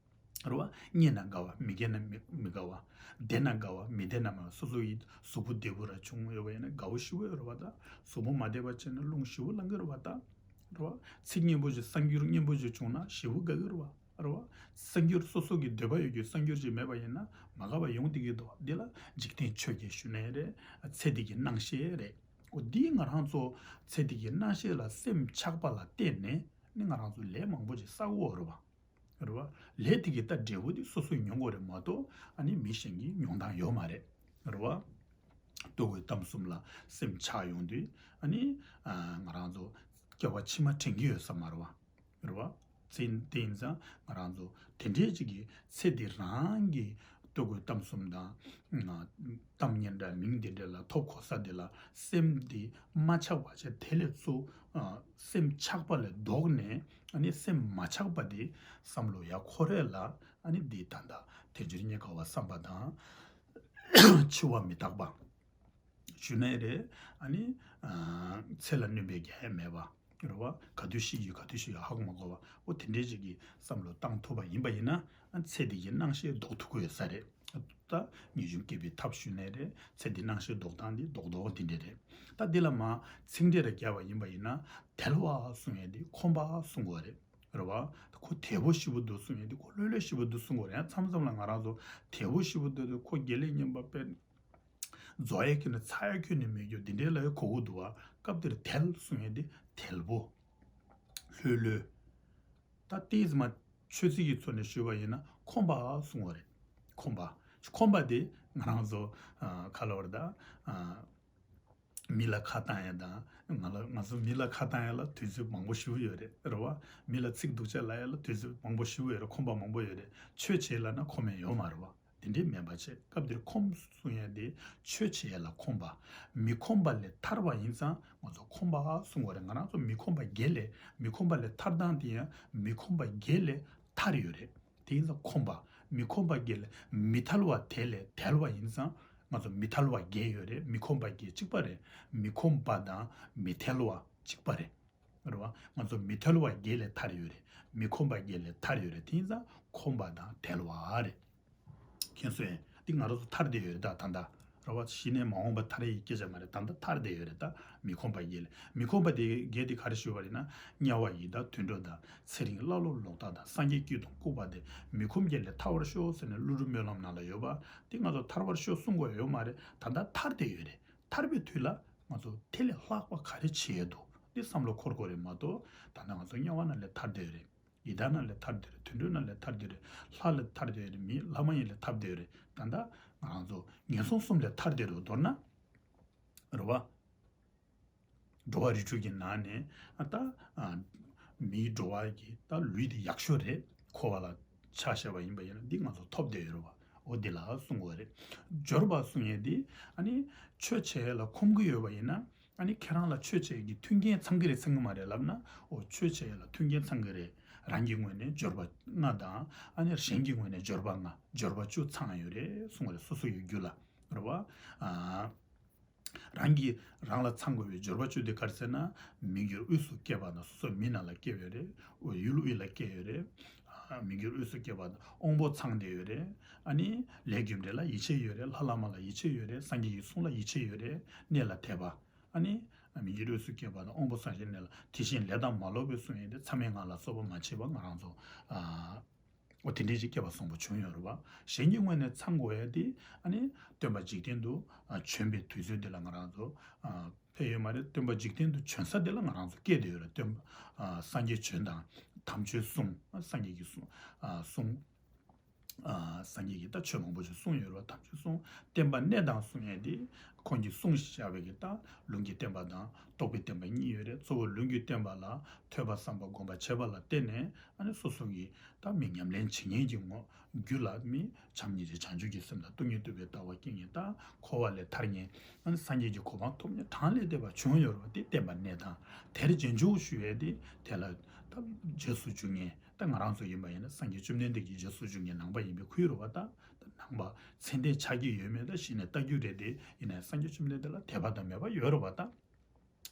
རེད་བ། བརྙས་ན་དགའ་བ་མི་བརྙས་ན་མི་མི་དགའ་བ། བདེ་ན་དགའ་བ་མི་བདེ་ན་མ། སོ་སོ་ཡི་གཟུགས་པོ་བདེ་པོ་ར་བྱུང་ཡོད་པ་ཡིན་ན་དགའ་བོ་ཞེ་པོ་ཡོད་རེད་བ། ད་གཟུགས་པོ་མ་བདེ་བ་བྱས་ན་རླུང་ཞེ་པོ་ལངས་ཀྱི་རེད་བ། ད་རེད་བ། ཚིག་སྙན་པོ་ཞིག་གསར་འགྱུར་སྙན་པོ་ཞིག་བྱུང་ན་ཞེ་པོ་དགའ་གི་རེད་བ། རེད་བ། གསར་འགྱུར་སོ་སོ་གི་འདོད་པ་ཡོད་རྒྱུ་གསར་འགྱུར་ཅིག་མེད་པ་ཡིན་ན་མ་དགའ་བ་ཡོང་བསྡད་ཀྱི་འདུག་འདི་ལ་འཇིག་རྟེན་ཆོས་བརྒྱད་ཞུ་ནའི་རེད། ཚེ་འདི་གི་སྣང་ཤས་རེད། འོ་འདིས་ང་རང་ཚོ་ཚེ་འདི་གི་སྣང་ཤས་ལ་སེམས་ཆགས་པ་ལ་བརྟེན་ནས་ནི་ང་རང་ཚོ་ལས་མང་པོ་ཅིག་བསགས་ཀྱི་ཡོད་རེད་བ། རེད་བ། ལས་དེ་གི་ད་འབྲས་བུ་དེ་སོ་སོས་མྱོང་དགོས་རེད་མ་གཏོགས་ཨ་ནི་མི་གཞན་གྱིས་མྱོང་སྟངས་ཡོད་མ་རེད། རེད་བ། ལྟོ་གོས་གཏམ་གསུམ་ལ་སེམས་ཆགས་ཡོང་དུས་ཨ་ནི་ང་རང་ཚོ་སྐྱེ་བ་ཕྱི་མ་དྲན་གྱི་ཡོད་ས་མ་རེད་བ། རེད་བ། ཚེ་འདི་ཡིན་ཙང་ང་རང་ཚོ་དེ་འདྲའི་ཅིག་གི་ཚེ་འདི་རང་གི་ལྟོ་གོས་གཏམ་གསུམ་དང་གཏམ་སྙན་གྲགས་མིང་འདི་འདྲ་ལ་ཐོབ་གོ་ས་འདི་ལ་སེམས་འདི་མ་ཆགས་པ་བྱས། དེ་ལས་ཚུར་སེམས་ཆགས་པ་ལས་ལྡོག་ནས་ཨ་ནི་སེམས་མ་ཆགས་པ་འདི་བསམ་བློ་ཡར་འཁོར་ཡས་ལ་ཨ་ནི་འདི་ད་ལྟ་དལ་འབྱོར་རྙེད་དཀའ་བ་བསམ་པ་དང་འཆི་བ་མི་རྟག་པ། ཞུ་ནའི་རེད། ཨ་ནི་ཚེ་ལ་སྣོན་པ་རྒྱག་ཡ་མེད་པ་རེད་བ། ག་དུས་ཤི་རྒྱུ་ག་དུས་ཤི་རྒྱུ་ཧ་གོ་མ་གོ་བ། འོ་དེ་འདྲའི་ཅིག་གི་བསམ་བློ་བཏང་ཐུབ་པ་ཡིན་པ་ཡིན་ན་ཚེ་འདི་གི་སྣང་ཤས་ལྡོག་ཐུབ་ཀྱི་ཡོད་ས་རེད། ད་ངེས་འབྱུང་སྐྱེས་པའི་ཐབས་ཞུ་ནའི་རེད། ཚེ་འདི་སྣང་ཤས་ལྡོག་སྟངས་འདི་རྡོག་རྡོག་འདི་འདྲ་རེད། ད་འདི་ལ་མ་ཚིག་འགྲེལ་རེ་བརྒྱབ་པ་ཡིན་པ་ཡིན་ན་དལ་བ་གསུང་ཡས་འདི་ཁོམ་པ་གསུང་དགོས་རེད། རེད་བ། ཁོ་དལ་པོ་ཞེ་པོ་འདུག་གསུང་ཡས་འདི་ཁོ་ལྷོད་ལྷོད་ཞེ་པོ་འདུག་གསུང་དགོས་རེད། མཚམས་མཚམས་ལ་ང་རང་ཚོ་དལ་པོ་ཞེ་པོ་འདུག་འདུག་ཁོ་དགེ་ལེགས་བསྙེན་པ་དཔེ་རྫོགས་ཡས་ཁྱོན་ནས་ཚར་ཡས་ཁྱོན་ནས་མེད་རྒྱུ་འདི་འདྲའི་ལ་ཡོད་གོ་གི་འདུག་བ། སྐབས་དེར་དལ་གསུང་ཡས་འདི་དལ་པོ། ལྷོད་ལྷོད། ད་ཏིས་མ་ཆོས་ཚིག་གི་ཚོ་ནས་ཞུས་པ་ཡིན་ན་ཁོམ་པ་གསུང་བ་རེད། ཁོམ་པ། ཁོམ་པ་དེ་ང་རང་ཚོ་ཨ་ག་ལབ་རེད་ད། ཨ་མི་ལ་ཁ་བཏང་ཡས་དང་ང་ལ་ང་ཚོ་མི་ལ་ཁ་བཏང་ཡས་ལ་དུས་ཚོད་མང་པོ་ཞེ་པོ་ཡོད་རེད། རེད་བ། མི་ལ་ཚིག་སྡུག་ཅག་ལབ་ཡས་ལ་དུས་ཚོད་མང་པོ་ཞེ་པོ་ཡོད་རེད། ཁོམ་པ་མང་པོ་ཡོད་རེད། ཆོས་བྱེད་ལབ་ན་ཁོམ་ཡས་ཡོད་མ་རེད་བ། དེ་འདྲའི་མེད་པ་བྱས། སྐབས་འདིར་ཁོམ་གསུང་ཡས་དེ་ཆོས་བྱེད་ཡས་ལ་ཁོམ་པ། མི་ཁོམ་པ་ལས་ཐར་བ་ཡིན་ཙང་ང་ཚོ་ཁོམ་པ་གསུང་བ་རེད། ང་རང་ཚོ་མི་ཁོམ་པ་བརྒྱད་ལས་མི་ཁོམ་པ་ལས་ཐར་སྟངས་དེ་ཡང་མི་ཁོམ་པ་བརྒྱད་ལས་ཐར་ཡོད་རེད། དེ་ཡིན་ཙང་ཁོམ་པ། མི་ཁོམ་པ་བརྒྱད་ལས་མི་ཐར་བ་དེ་ལས་དལ་བ་ཡིན་ཙང་ང་ཚོ་མི་ཐར་བ་བརྒྱད་ཡོད་རེད། མི་ཁོམ་པ་བརྒྱད་གཅིག་པ་རེད། མི་ཁོམ་པ་དང་མི་ཐལ་བ་གཅིག་པ་རེད། རེད་བ། ང་ཚོ་མི་ཐལ་བ་བརྒྱད་ལས་ཐར་ཡོད་རེད། མི་ཁོམ་པ་བརྒྱད་ལས་ཐར་ཡོད་རེད། དེ་ཡིན་ཙང་ཁོམ་པ་དང་དལ་བ་རེད། མཁྱེན་སོང་ངས། འདི་ང་རང་ཚོ་ཐར་བསྡད་ཡོད་རེད་ད། ད་ལྟ་རེད་བ། གཞི་ནས་མ་འོངས་པ་ཐར་ཡས་སྐད་ཆ་མ་རེད། ད་ལྟ་ཐར་བསྡད་ཡོད་རེད་ད། མི་ཁོམ་པ་བརྒྱད་ལས། མི་ཁོམ་པ་དེ་བརྒྱད་དེ་ག་རེ་ཞུ་བ་རེད་ན། དམྱལ་བ་ཡི་དྭགས་དུད་འགྲོ་དང་། ཚེ་རིང་ཀླ་ཀློ་ལོག་ལྟ་དང་། སངས་རྒྱས་སྐྱིད་གདུང་ལྐུགས་པ་སྟེ། མི་ཁོམ་བརྒྱད་ལས་ཐར་བར་ཤོག་ཟེར་ནས་ཀླུ་སྒྲུབ་སྨོན་ལམ་ནང་ལ་ཡོད་པ། དེ་ང་ཚོ་ཐར་བར་ཤོག་གསུང་དགོས་ཡོད་མ་རེད། ད་ལྟ་ཐར་བསྡད་ཡོད་རེད། ཐར་པའི་དུས་ལ་ང་ཚོ་དེ་ལས་ལྷག་པ་ག་རེ་བྱེད་ཡས་འདུག་འདི་བསམ་བློ་འཁོར་དགོས་རེད་མ་གཏོགས། ད་ལྟ་ང་ཚོ་དམྱལ་བ་ནང་ལས་ཐར་བསྡད་ཡོད་རེད། ཡི་དྭགས་ནང་ལས་ཐར་བསྡད་རེད། དུད་འགྲོ་ནང་ལས་ཐར་བསྡད་རེད། ལྷ་ལས་ཐར་བསྡད་རེད། མི་ལྷ་མ་ཡིན་ལས་ཐར་བསྡད་རེད། ད་ལྟ་ང་རང་ཚོ་ངན་སོང་གསུམ་ལས་ཐར་བསྡད་རེད། མདོར་ན་རེད་བ། འགྲོ་བ་རིགས་དྲུག་གི་ནང་ནས་ཨ་ད་ཨ་མིའི་འགྲོ་བ་གི་ད་ལུས་འདི་ཡག་ཤོས་རེད། འཁོར་བ་ལ་ཆ་བཞག་པ་ཡིན་པ་ཡིན་ན་འདི་ང་ཚོ་ཐོབ་བསྡད་ཡོད་རེད་བ། འོ་འདི་ལ་གསུང་དགོས་རེད། འབྱོར་པ་གསུང་ཡས་འདི་ཨ་ནི་ཆོས་བྱེད་ཡས་ལ་ཁོམ་གི་ཡོད་པ་ཡིན་ན། ཨ་ནི་ཁྱེད་རང་ལ་ཆོས་བྱེད་ཀྱི་མཐུན་རྐྱེན་ཚང་གི་རེད་ཚང་གི་མ་རེད་ལབ་ན། འོ་ཆོས་བྱེད་ཡས་ལ་མཐུན་རྐྱེན་ཚང་གི་རེད། རང་གི་ངོས་ནས་འབྱོར་པ་ལྔ་དང་ཨ་ནི་གཞན་གྱི་ངོས་ནས་འབྱོར་པ་ལྔ། འབྱོར་པ་བཅུ་ཚང་ཡོད་རེད་གསུང་བ་རེད། སོ་སོ་ཡི་རྒྱུད་ལ་རེད་བ། ཨ། རང་གིས་རང་ལ་ཚང་དགོས་པའི་འབྱོར་པ་བཅུ་དེ་ག་རེ་ཟེར་ན། མི་འགྱུར་དབུས་སུ་སྐྱེས་པ་དང་། སོ་སོ་མི་ནང་ལ་སྐྱེས་ཡོད་རེད། འོ་ཡུལ་དབུས་ལ་སྐྱེས་ཡོད་རེད། ཨ། ཨ་མི་འགྱུར་དབུས་སུ་སྐྱེས་པ་དང་དབང་པོ་ཚང་བསྡད་ཡོད་རེད། ཨ་ནི་ལས་རྒྱུ་འབྲས་ལ་ཡིད་ཆེས་ཡོད་རེད། ལྷ་བླ་མ་ལ་ཡིད་ཆེས་ཡོད་རེད། སངས་རྒྱས་ཀྱི་གསུང་ལ་ཡིད་ཆེས་ཡོད་རེད། གནས་ལ་དད་པ། ཨ་ནི་མི་འགྱུར་དབུས་སུ་སྐྱེས་པ་དང་དབང་པོ་ཚང་བའི་གནས་ལ། དེ་བཞིན་ལས་དང་མ་ལོག་པའི་གསུང་ཡས་དེ། མཚམས་མེད་ལྔ་ལ་སོགས་པ་མ་མཆིས་པ། ང་རང་ཚོ་ཨ་འོ་དེ་འདྲའི་ཅིག་སྐྱེས་པ་བཟང་པོ་བྱུང་ཡོད་རེད་བ། གཞན་གྱི་ངོས་ནས་ཚང་དགོས་ཡས་དེ་ཨ་ནི་སྟོན་པ་འཇིག་རྟེན་དུ་ཨ་བྱོན་པའི་དུས་ཚོད་དེ་ལ་ང་རང་ཚོ་ཨ་ཕེབས་ཡོད་མ་རེད། སྟོན་པ་འཇིག་རྟེན་དུ་བྱོན་ས་དེ་ལ་ང་རང་ཚོ་སྐྱེས་བསྡད་ཡོད་རེད། སྟོན་པ་ཨ་སངས་རྒྱས་བྱོན་དང་དམ་ཆོས་གསུངས། ཨ་སངས་རྒྱས་ཀྱི་གསུང་ཨ་གསུང་ཨ་སངས་རྒྱས་ཀྱིས་ད་ཆོས་མང་པོ་ཞིག་གསུངས་ཡོད་རེད་བ། དམ་ཆོས་གསུངས། བསྟན་པ་གནས་དང་གསུང་ཡས་དེ་ཁོང་གིས་གསུངས་བཞག་པའི་གི་ད་ལུང་གི་བསྟན་པ་དང་རྟོགས་པའི་བསྟན་པ་གཉིས་ཡོད་རེད། གཙོ་བོ་ལུང་གི་བསྟན་པ་ལ་ཐོས་པ་བསམ་པ་སྒོམ་པ་བྱས་པ་ལ་བརྟེན་ནས་ཨ་ནི་སོ་སོ་གི་ད་མི་ཉམས་ལེན་བྱེད་མཁན་གྱི་ངོ་རྒྱུད་ལ་མི་བྱམས་སྙིང་རྗེ་བྱང་ཆུབ་ཀྱི་སེམས་དང་སྟོང་ཉིད་རྟོགས་པའི་ལྟ་བ་སྐྱེ་མཁན། ད་འཁོར་བ་ལས་ཐར་མཁན། ཨ་ནི་སངས་རྒྱས་ཀྱི་གོ་འཕང་ཐོབ་མཁན་གྲངས་ལས་འདས་པ་བྱུང་ཡོད་རེད་བ། དེ་བསྟན་པ་གནས་དང་། དེར་རྗེས་འཇུག་ཞུ་ཡས་དེ་དེ་ལ་ད་རྗེས་སུ་འཇུག་མཁན། ད་ང་རང་ཚོ་ཡིན་པ་ཡིན་ན་སངས་རྒྱས་བཅོམ་ལྡན་འདས་ཀྱི་རྗེས་སུ་འཇུག་མཁན་ནང་པ་ཡིན་པའི་ཁུལ་རེད་བ། ད་ད་ནང་པ་ཚད་ལྡན་ཆགས་ཀྱི་ཡོད་མེད་ད་གཞི་ནས་ལྟ་རྒྱུ་རེད་དེ། ཡིན་ནའི་སངས་རྒྱས་བཅོམ་ལྡན་འདས་ལ་དད་པ་དང་མོས་པ་ཡོད་རེད་བ། ད་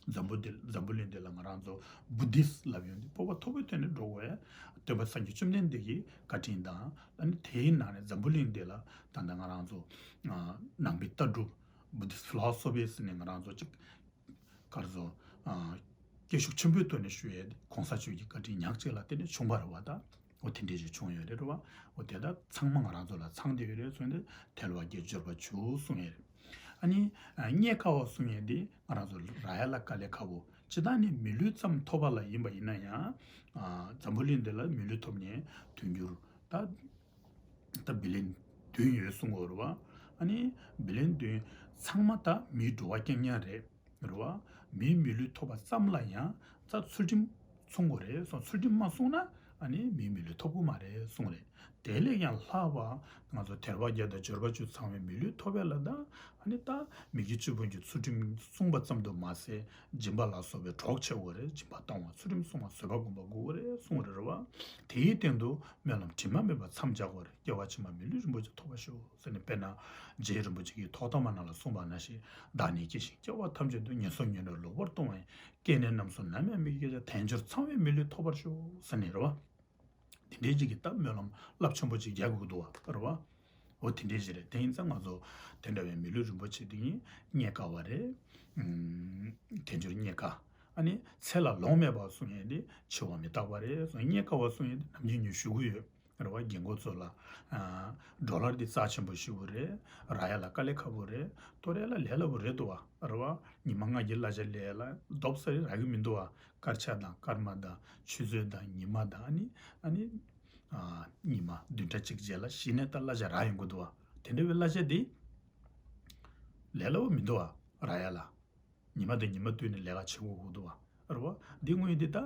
འཛམ་བུ་འདི་འཛམ་བུ་གླིང་འདི་ལ་ང་རང་ཚོ་བུ་དིསྟ་ལབ་ཡོང་དུས་སྤོབས་པ་མཐོ་པོའི་ཐོག་ནས་འགྲོ་དགོས་ཡ། སྟོན་པ་སངས་རྒྱས་བཅོམ་ལྡན་འདས་ཀྱི་བཀའ་དྲིན་དང་། ཨ་ནི་དེའི་ནང་ནས་འཛམ་བུ་གླིང་འདི་ལ་ད་ལྟ་ང་རང་ཚོ་ནང་པའི་ལྟ་གྲུབ་བུ་དིསྟ་ཕི་ལོ་སོ་ཕི་ཟེར་ནས་ང་རང་ཚོ་གཅིག་ག་རེ་ཟེར། ཨ་སྐད་ཤུགས་ཆེན་པོའི་ཐོག་ནས་ཞུ་ཡས་དེ་གོང་ས་མཆོག་གི་བཀའ་དྲིན་ཉག་གཅིག་ལ་བརྟེན་ནས་བྱུང་བ་རེད་བ། ད་འོ་དེ་འདྲས་ཞིག་བྱུང་ཡོད་རེད་རེད་བ། འོ་དེ་དག་ཚང་མ་ང་རང་ཚོ་ལ་ཚང་བསྡད་ཡོད་རེད་གསུངས་ཏེ། དལ་བ་བརྒྱད་འབྱོར་པ་བཅུ་གསུངས་ཡོད་རེད། ཨ་ནི་ཨ་རྙེད་དཀའ་བ་གསུང་ཡས་དེ་ང་རང་ཚོ་རག་ཡ་ལ་དཀའ་ལས་ཁག་པོ། སྤྱིར་བཏང་ནི་མི་ལུས་ཙམ་ཐོབ་པ་ལ་ཡིན་པ་ཡིན་ན་ཡང་། ཨ་འཛམ་བུ་གླིང་འདི་ལ་མི་ལུས་ཐོབ་མཁན་དུས་འགྱུར་ད་ད་བི་ལིན་བདུན་ཡོད་གསུང་གི་ཡོད་རེད་བ། ཨ་ནི་བི་ལིན་བདུན་ཚང་མ་ད་མིའི་འགྲོ་བ་རྐྱང་རྐྱང་རེད། རེད་བ། མིའི་མི་ལུས་ཐོབ་པ་ཙམ་ལ་ཡང་ད་ཚུལ་ཁྲིམས་སྲུང་དགོས་རེད་གསུངས། ཚུལ་ཁྲིམས་མ་སྲུང་ན་ཨ་ནི་མིའི་མི་ལུས་ཐོབ་ཀྱི་མ་རེད་གསུངས་རེད། དེ་ལས་ཀྱང་ལྷག་པ་ང་ཚོ་དལ་བ་བརྒྱད་དང་འབྱོར་པ་བཅུ་ཚང་བའི་མི་ལུས་ཐོབ་པ་ལ་ད་ཨ་ནི་ད་མི་དགེ་བཅུ་སྤོང་གི་ཚུལ་ཁྲིམས་སྲུང་བ་ཙམ་དུ་མ་ཟད། སྦྱིན་པ་ལ་སོགས་པའི་གྲོགས་བྱེད་དགོས་རེད། སྦྱིན་པ་གཏོང་བ། ཚུལ་ཁྲིམས་སྲུང་བ། བཟོད་པ་སྒོམ་པ་དགོས་རེད་གསུངས་རེད་བ། དེའི་སྟེང་དུ་སྨོན་ལམ་དྲི་མ་མེད་པ་མཚམས་སྦྱར་དགོས་རེད། སྐྱེ་བ་ཕྱི་མ་མི་ལུས་རིན་པོ་ཆེ་ཐོབ་པར་ཤོག་ཟེར་ནས། དཔེར་ན་རྗེ་རིན་པོ་ཆེ་གིས་ཐོག་ཐ་མ་ནང་ལ་གསུངས་པ་ནང་བཞིན། བདག་ནི་སྐྱེ་ཞིང་སྐྱེ་བ་ཐམས་ཅད་དུ། ངན་སོང་ངན་འགྲོར་ལོག་པར་ལྟུང་བ་ཡི། སྐྱེ་གནས་རྣམས་སུ་ནམ་ཡང་མི་སྐྱེ་བར། དལ་འབྱོར་ཚང་བའི་མི་ལུས་ཐོབ་པར་ཤོག་ཟེར་ནས་རེད་བ། དེ་འདྲའི་ཅིག་གི་ད་སྨོན་ལམ་རླབས་ཆེན་པོ་ཅིག་རྒྱག་དགོས་འདུག་བ་རེད་བ། འོ་དེ་འདྲའི་ཞིག་རེད། དེ་ཡིན་ཙང་ང་ཚོ་དེ་འདྲ་བའི་མི་ལུས་རིན་པོ་ཆེ་དེ་ཡིན་རྙེད་དཀའ་བ་རེད། ཨུམ། དལ་འབྱོར་རྙེད་དཀའ། ཨ་ནི་ཚེ་ལ་ལོང་མེད་པ་གསུང་ཡས་དེ་འཆི་བ་མི་རྟག་པ་རེད་གསུང་། རྙེད་དཀའ་བ་གསུང་ཡས་དེ་ནམ་རྒྱུན་ཉོན་ཞུ་གི་ཡོད་རེད་བ། རྒན་གོག་ཚོ་ལ། ཨ་ཌོ་ལར་འདི་རྩ་ཆེན་པོ་ཞེ་པོ་རེད། རག་ཡ་ལ་དཀའ་ལས་ཁག་པོ་རེད། གཏོར་ཡ་ལ་ལས་སླ་པོ་རེད་འདུག་བ་རེད་བ། ཉི་མ་ལྔ་གི་གླ་ཆ་ལས་ལ་རྡོབ་ས་རེད། རག་གི་མི་འདུག་བ། དཀར་ཆ་དང་སྐར་མ་དང་ཆུ་ཚོད་དང་ཉི་མ་དང་། ཨ་ནི་ཨ་ནི་ཨ་ཉི་མ་བདུན་ཕྲག་གཅིག་རྗེས་ལ་གཞི་ནས་ད་གླ་ཆ་རག་ཡོང་གི་འདུག་བ། དེ་འདྲ་བའི་གླ་ཆ་དེ་ལས་སླ་པོ་མི་འདུག་བ། རག་ཡ་ལ། ཉི་མ་དང་ཉི་མ་བསྟུན་ནས་ལས་ཀ་བྱེད་དགོས་ཀྱི་འདུག་བ། རེད་བ། འདི་དངོས་འདི་ད་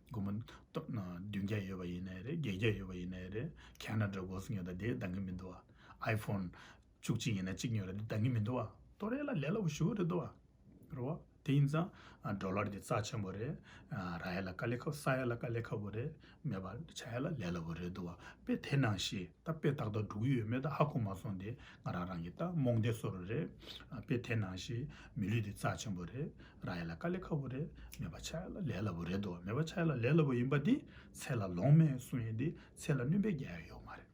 སྒོར་མོ་ཏོ་ན་བདུན་བརྒྱ་ཡོད་པ་ཡིན་ནའི་རེད། བརྒྱད་བརྒྱ་ཡོད་པ་ཡིན་ནའི་རེད། ཁེ་ན་ཌ་སྒོར་སུ་ཉོ་ད་དེ་འདང་གི་མི་འདུག་བ། ཨའི་ཕོན་བཅུ་གཅིག་ཡིན་ན་གཅིག་ཉོ་ར་དེ་འདང་གི་མི་འདུག་བ། གཏོར་ཡ་ལ་ལས་སླ་པོ་ཞེ་པོ་རེད་འདུག་བ། རེད་བ། དེ་ཡིན་ཙང་ཌོ་ལར་དེ་རྩ་ཆེན་པོ་རེད། རག་ཡ་ལ་དཀའ་ལས་ཁག་ས་ཡ་ལ་དཀའ་ལས་ཁག་པོ་རེད། མེད་པ་ཆགས་ཡ་ལ་ལས་སླ་པོ་རེད་འདུག་བ། དཔེ་དེ་ནང་བཞིན་ད་དཔེ་ཏག་ཏག་འགྲོ་གི་ཡོད་མེད་ད་ཧ་གོ་མ་སོང་དེ་ང་རང་རང་གི་ད་རྨོངས་དད་བཟོ་འདྲ་རེད། དཔེ་དེ་ནང་བཞིན་མི་ལུས་འདི་རྩ་ཆེན་པོ་རེད། རག་ཡ་ལ་དཀའ་ལས་ཁག་པོ་རེད། མེད་པ་ཆགས་ཡ་ལ་ལས་སླ་པོ་རེད་འདུག་བ། མེད་པ་ཆགས་ཡ་ལ་ལས་སླ་པོ་ཡིན་པ་འདི་ཚེ་ལ་ལོང་མེད་གསུང་ཡས་འདི་ཚེ་ལ་སྣོན་པ་རྒྱག་ཡ་ཡོད་མ་རེད།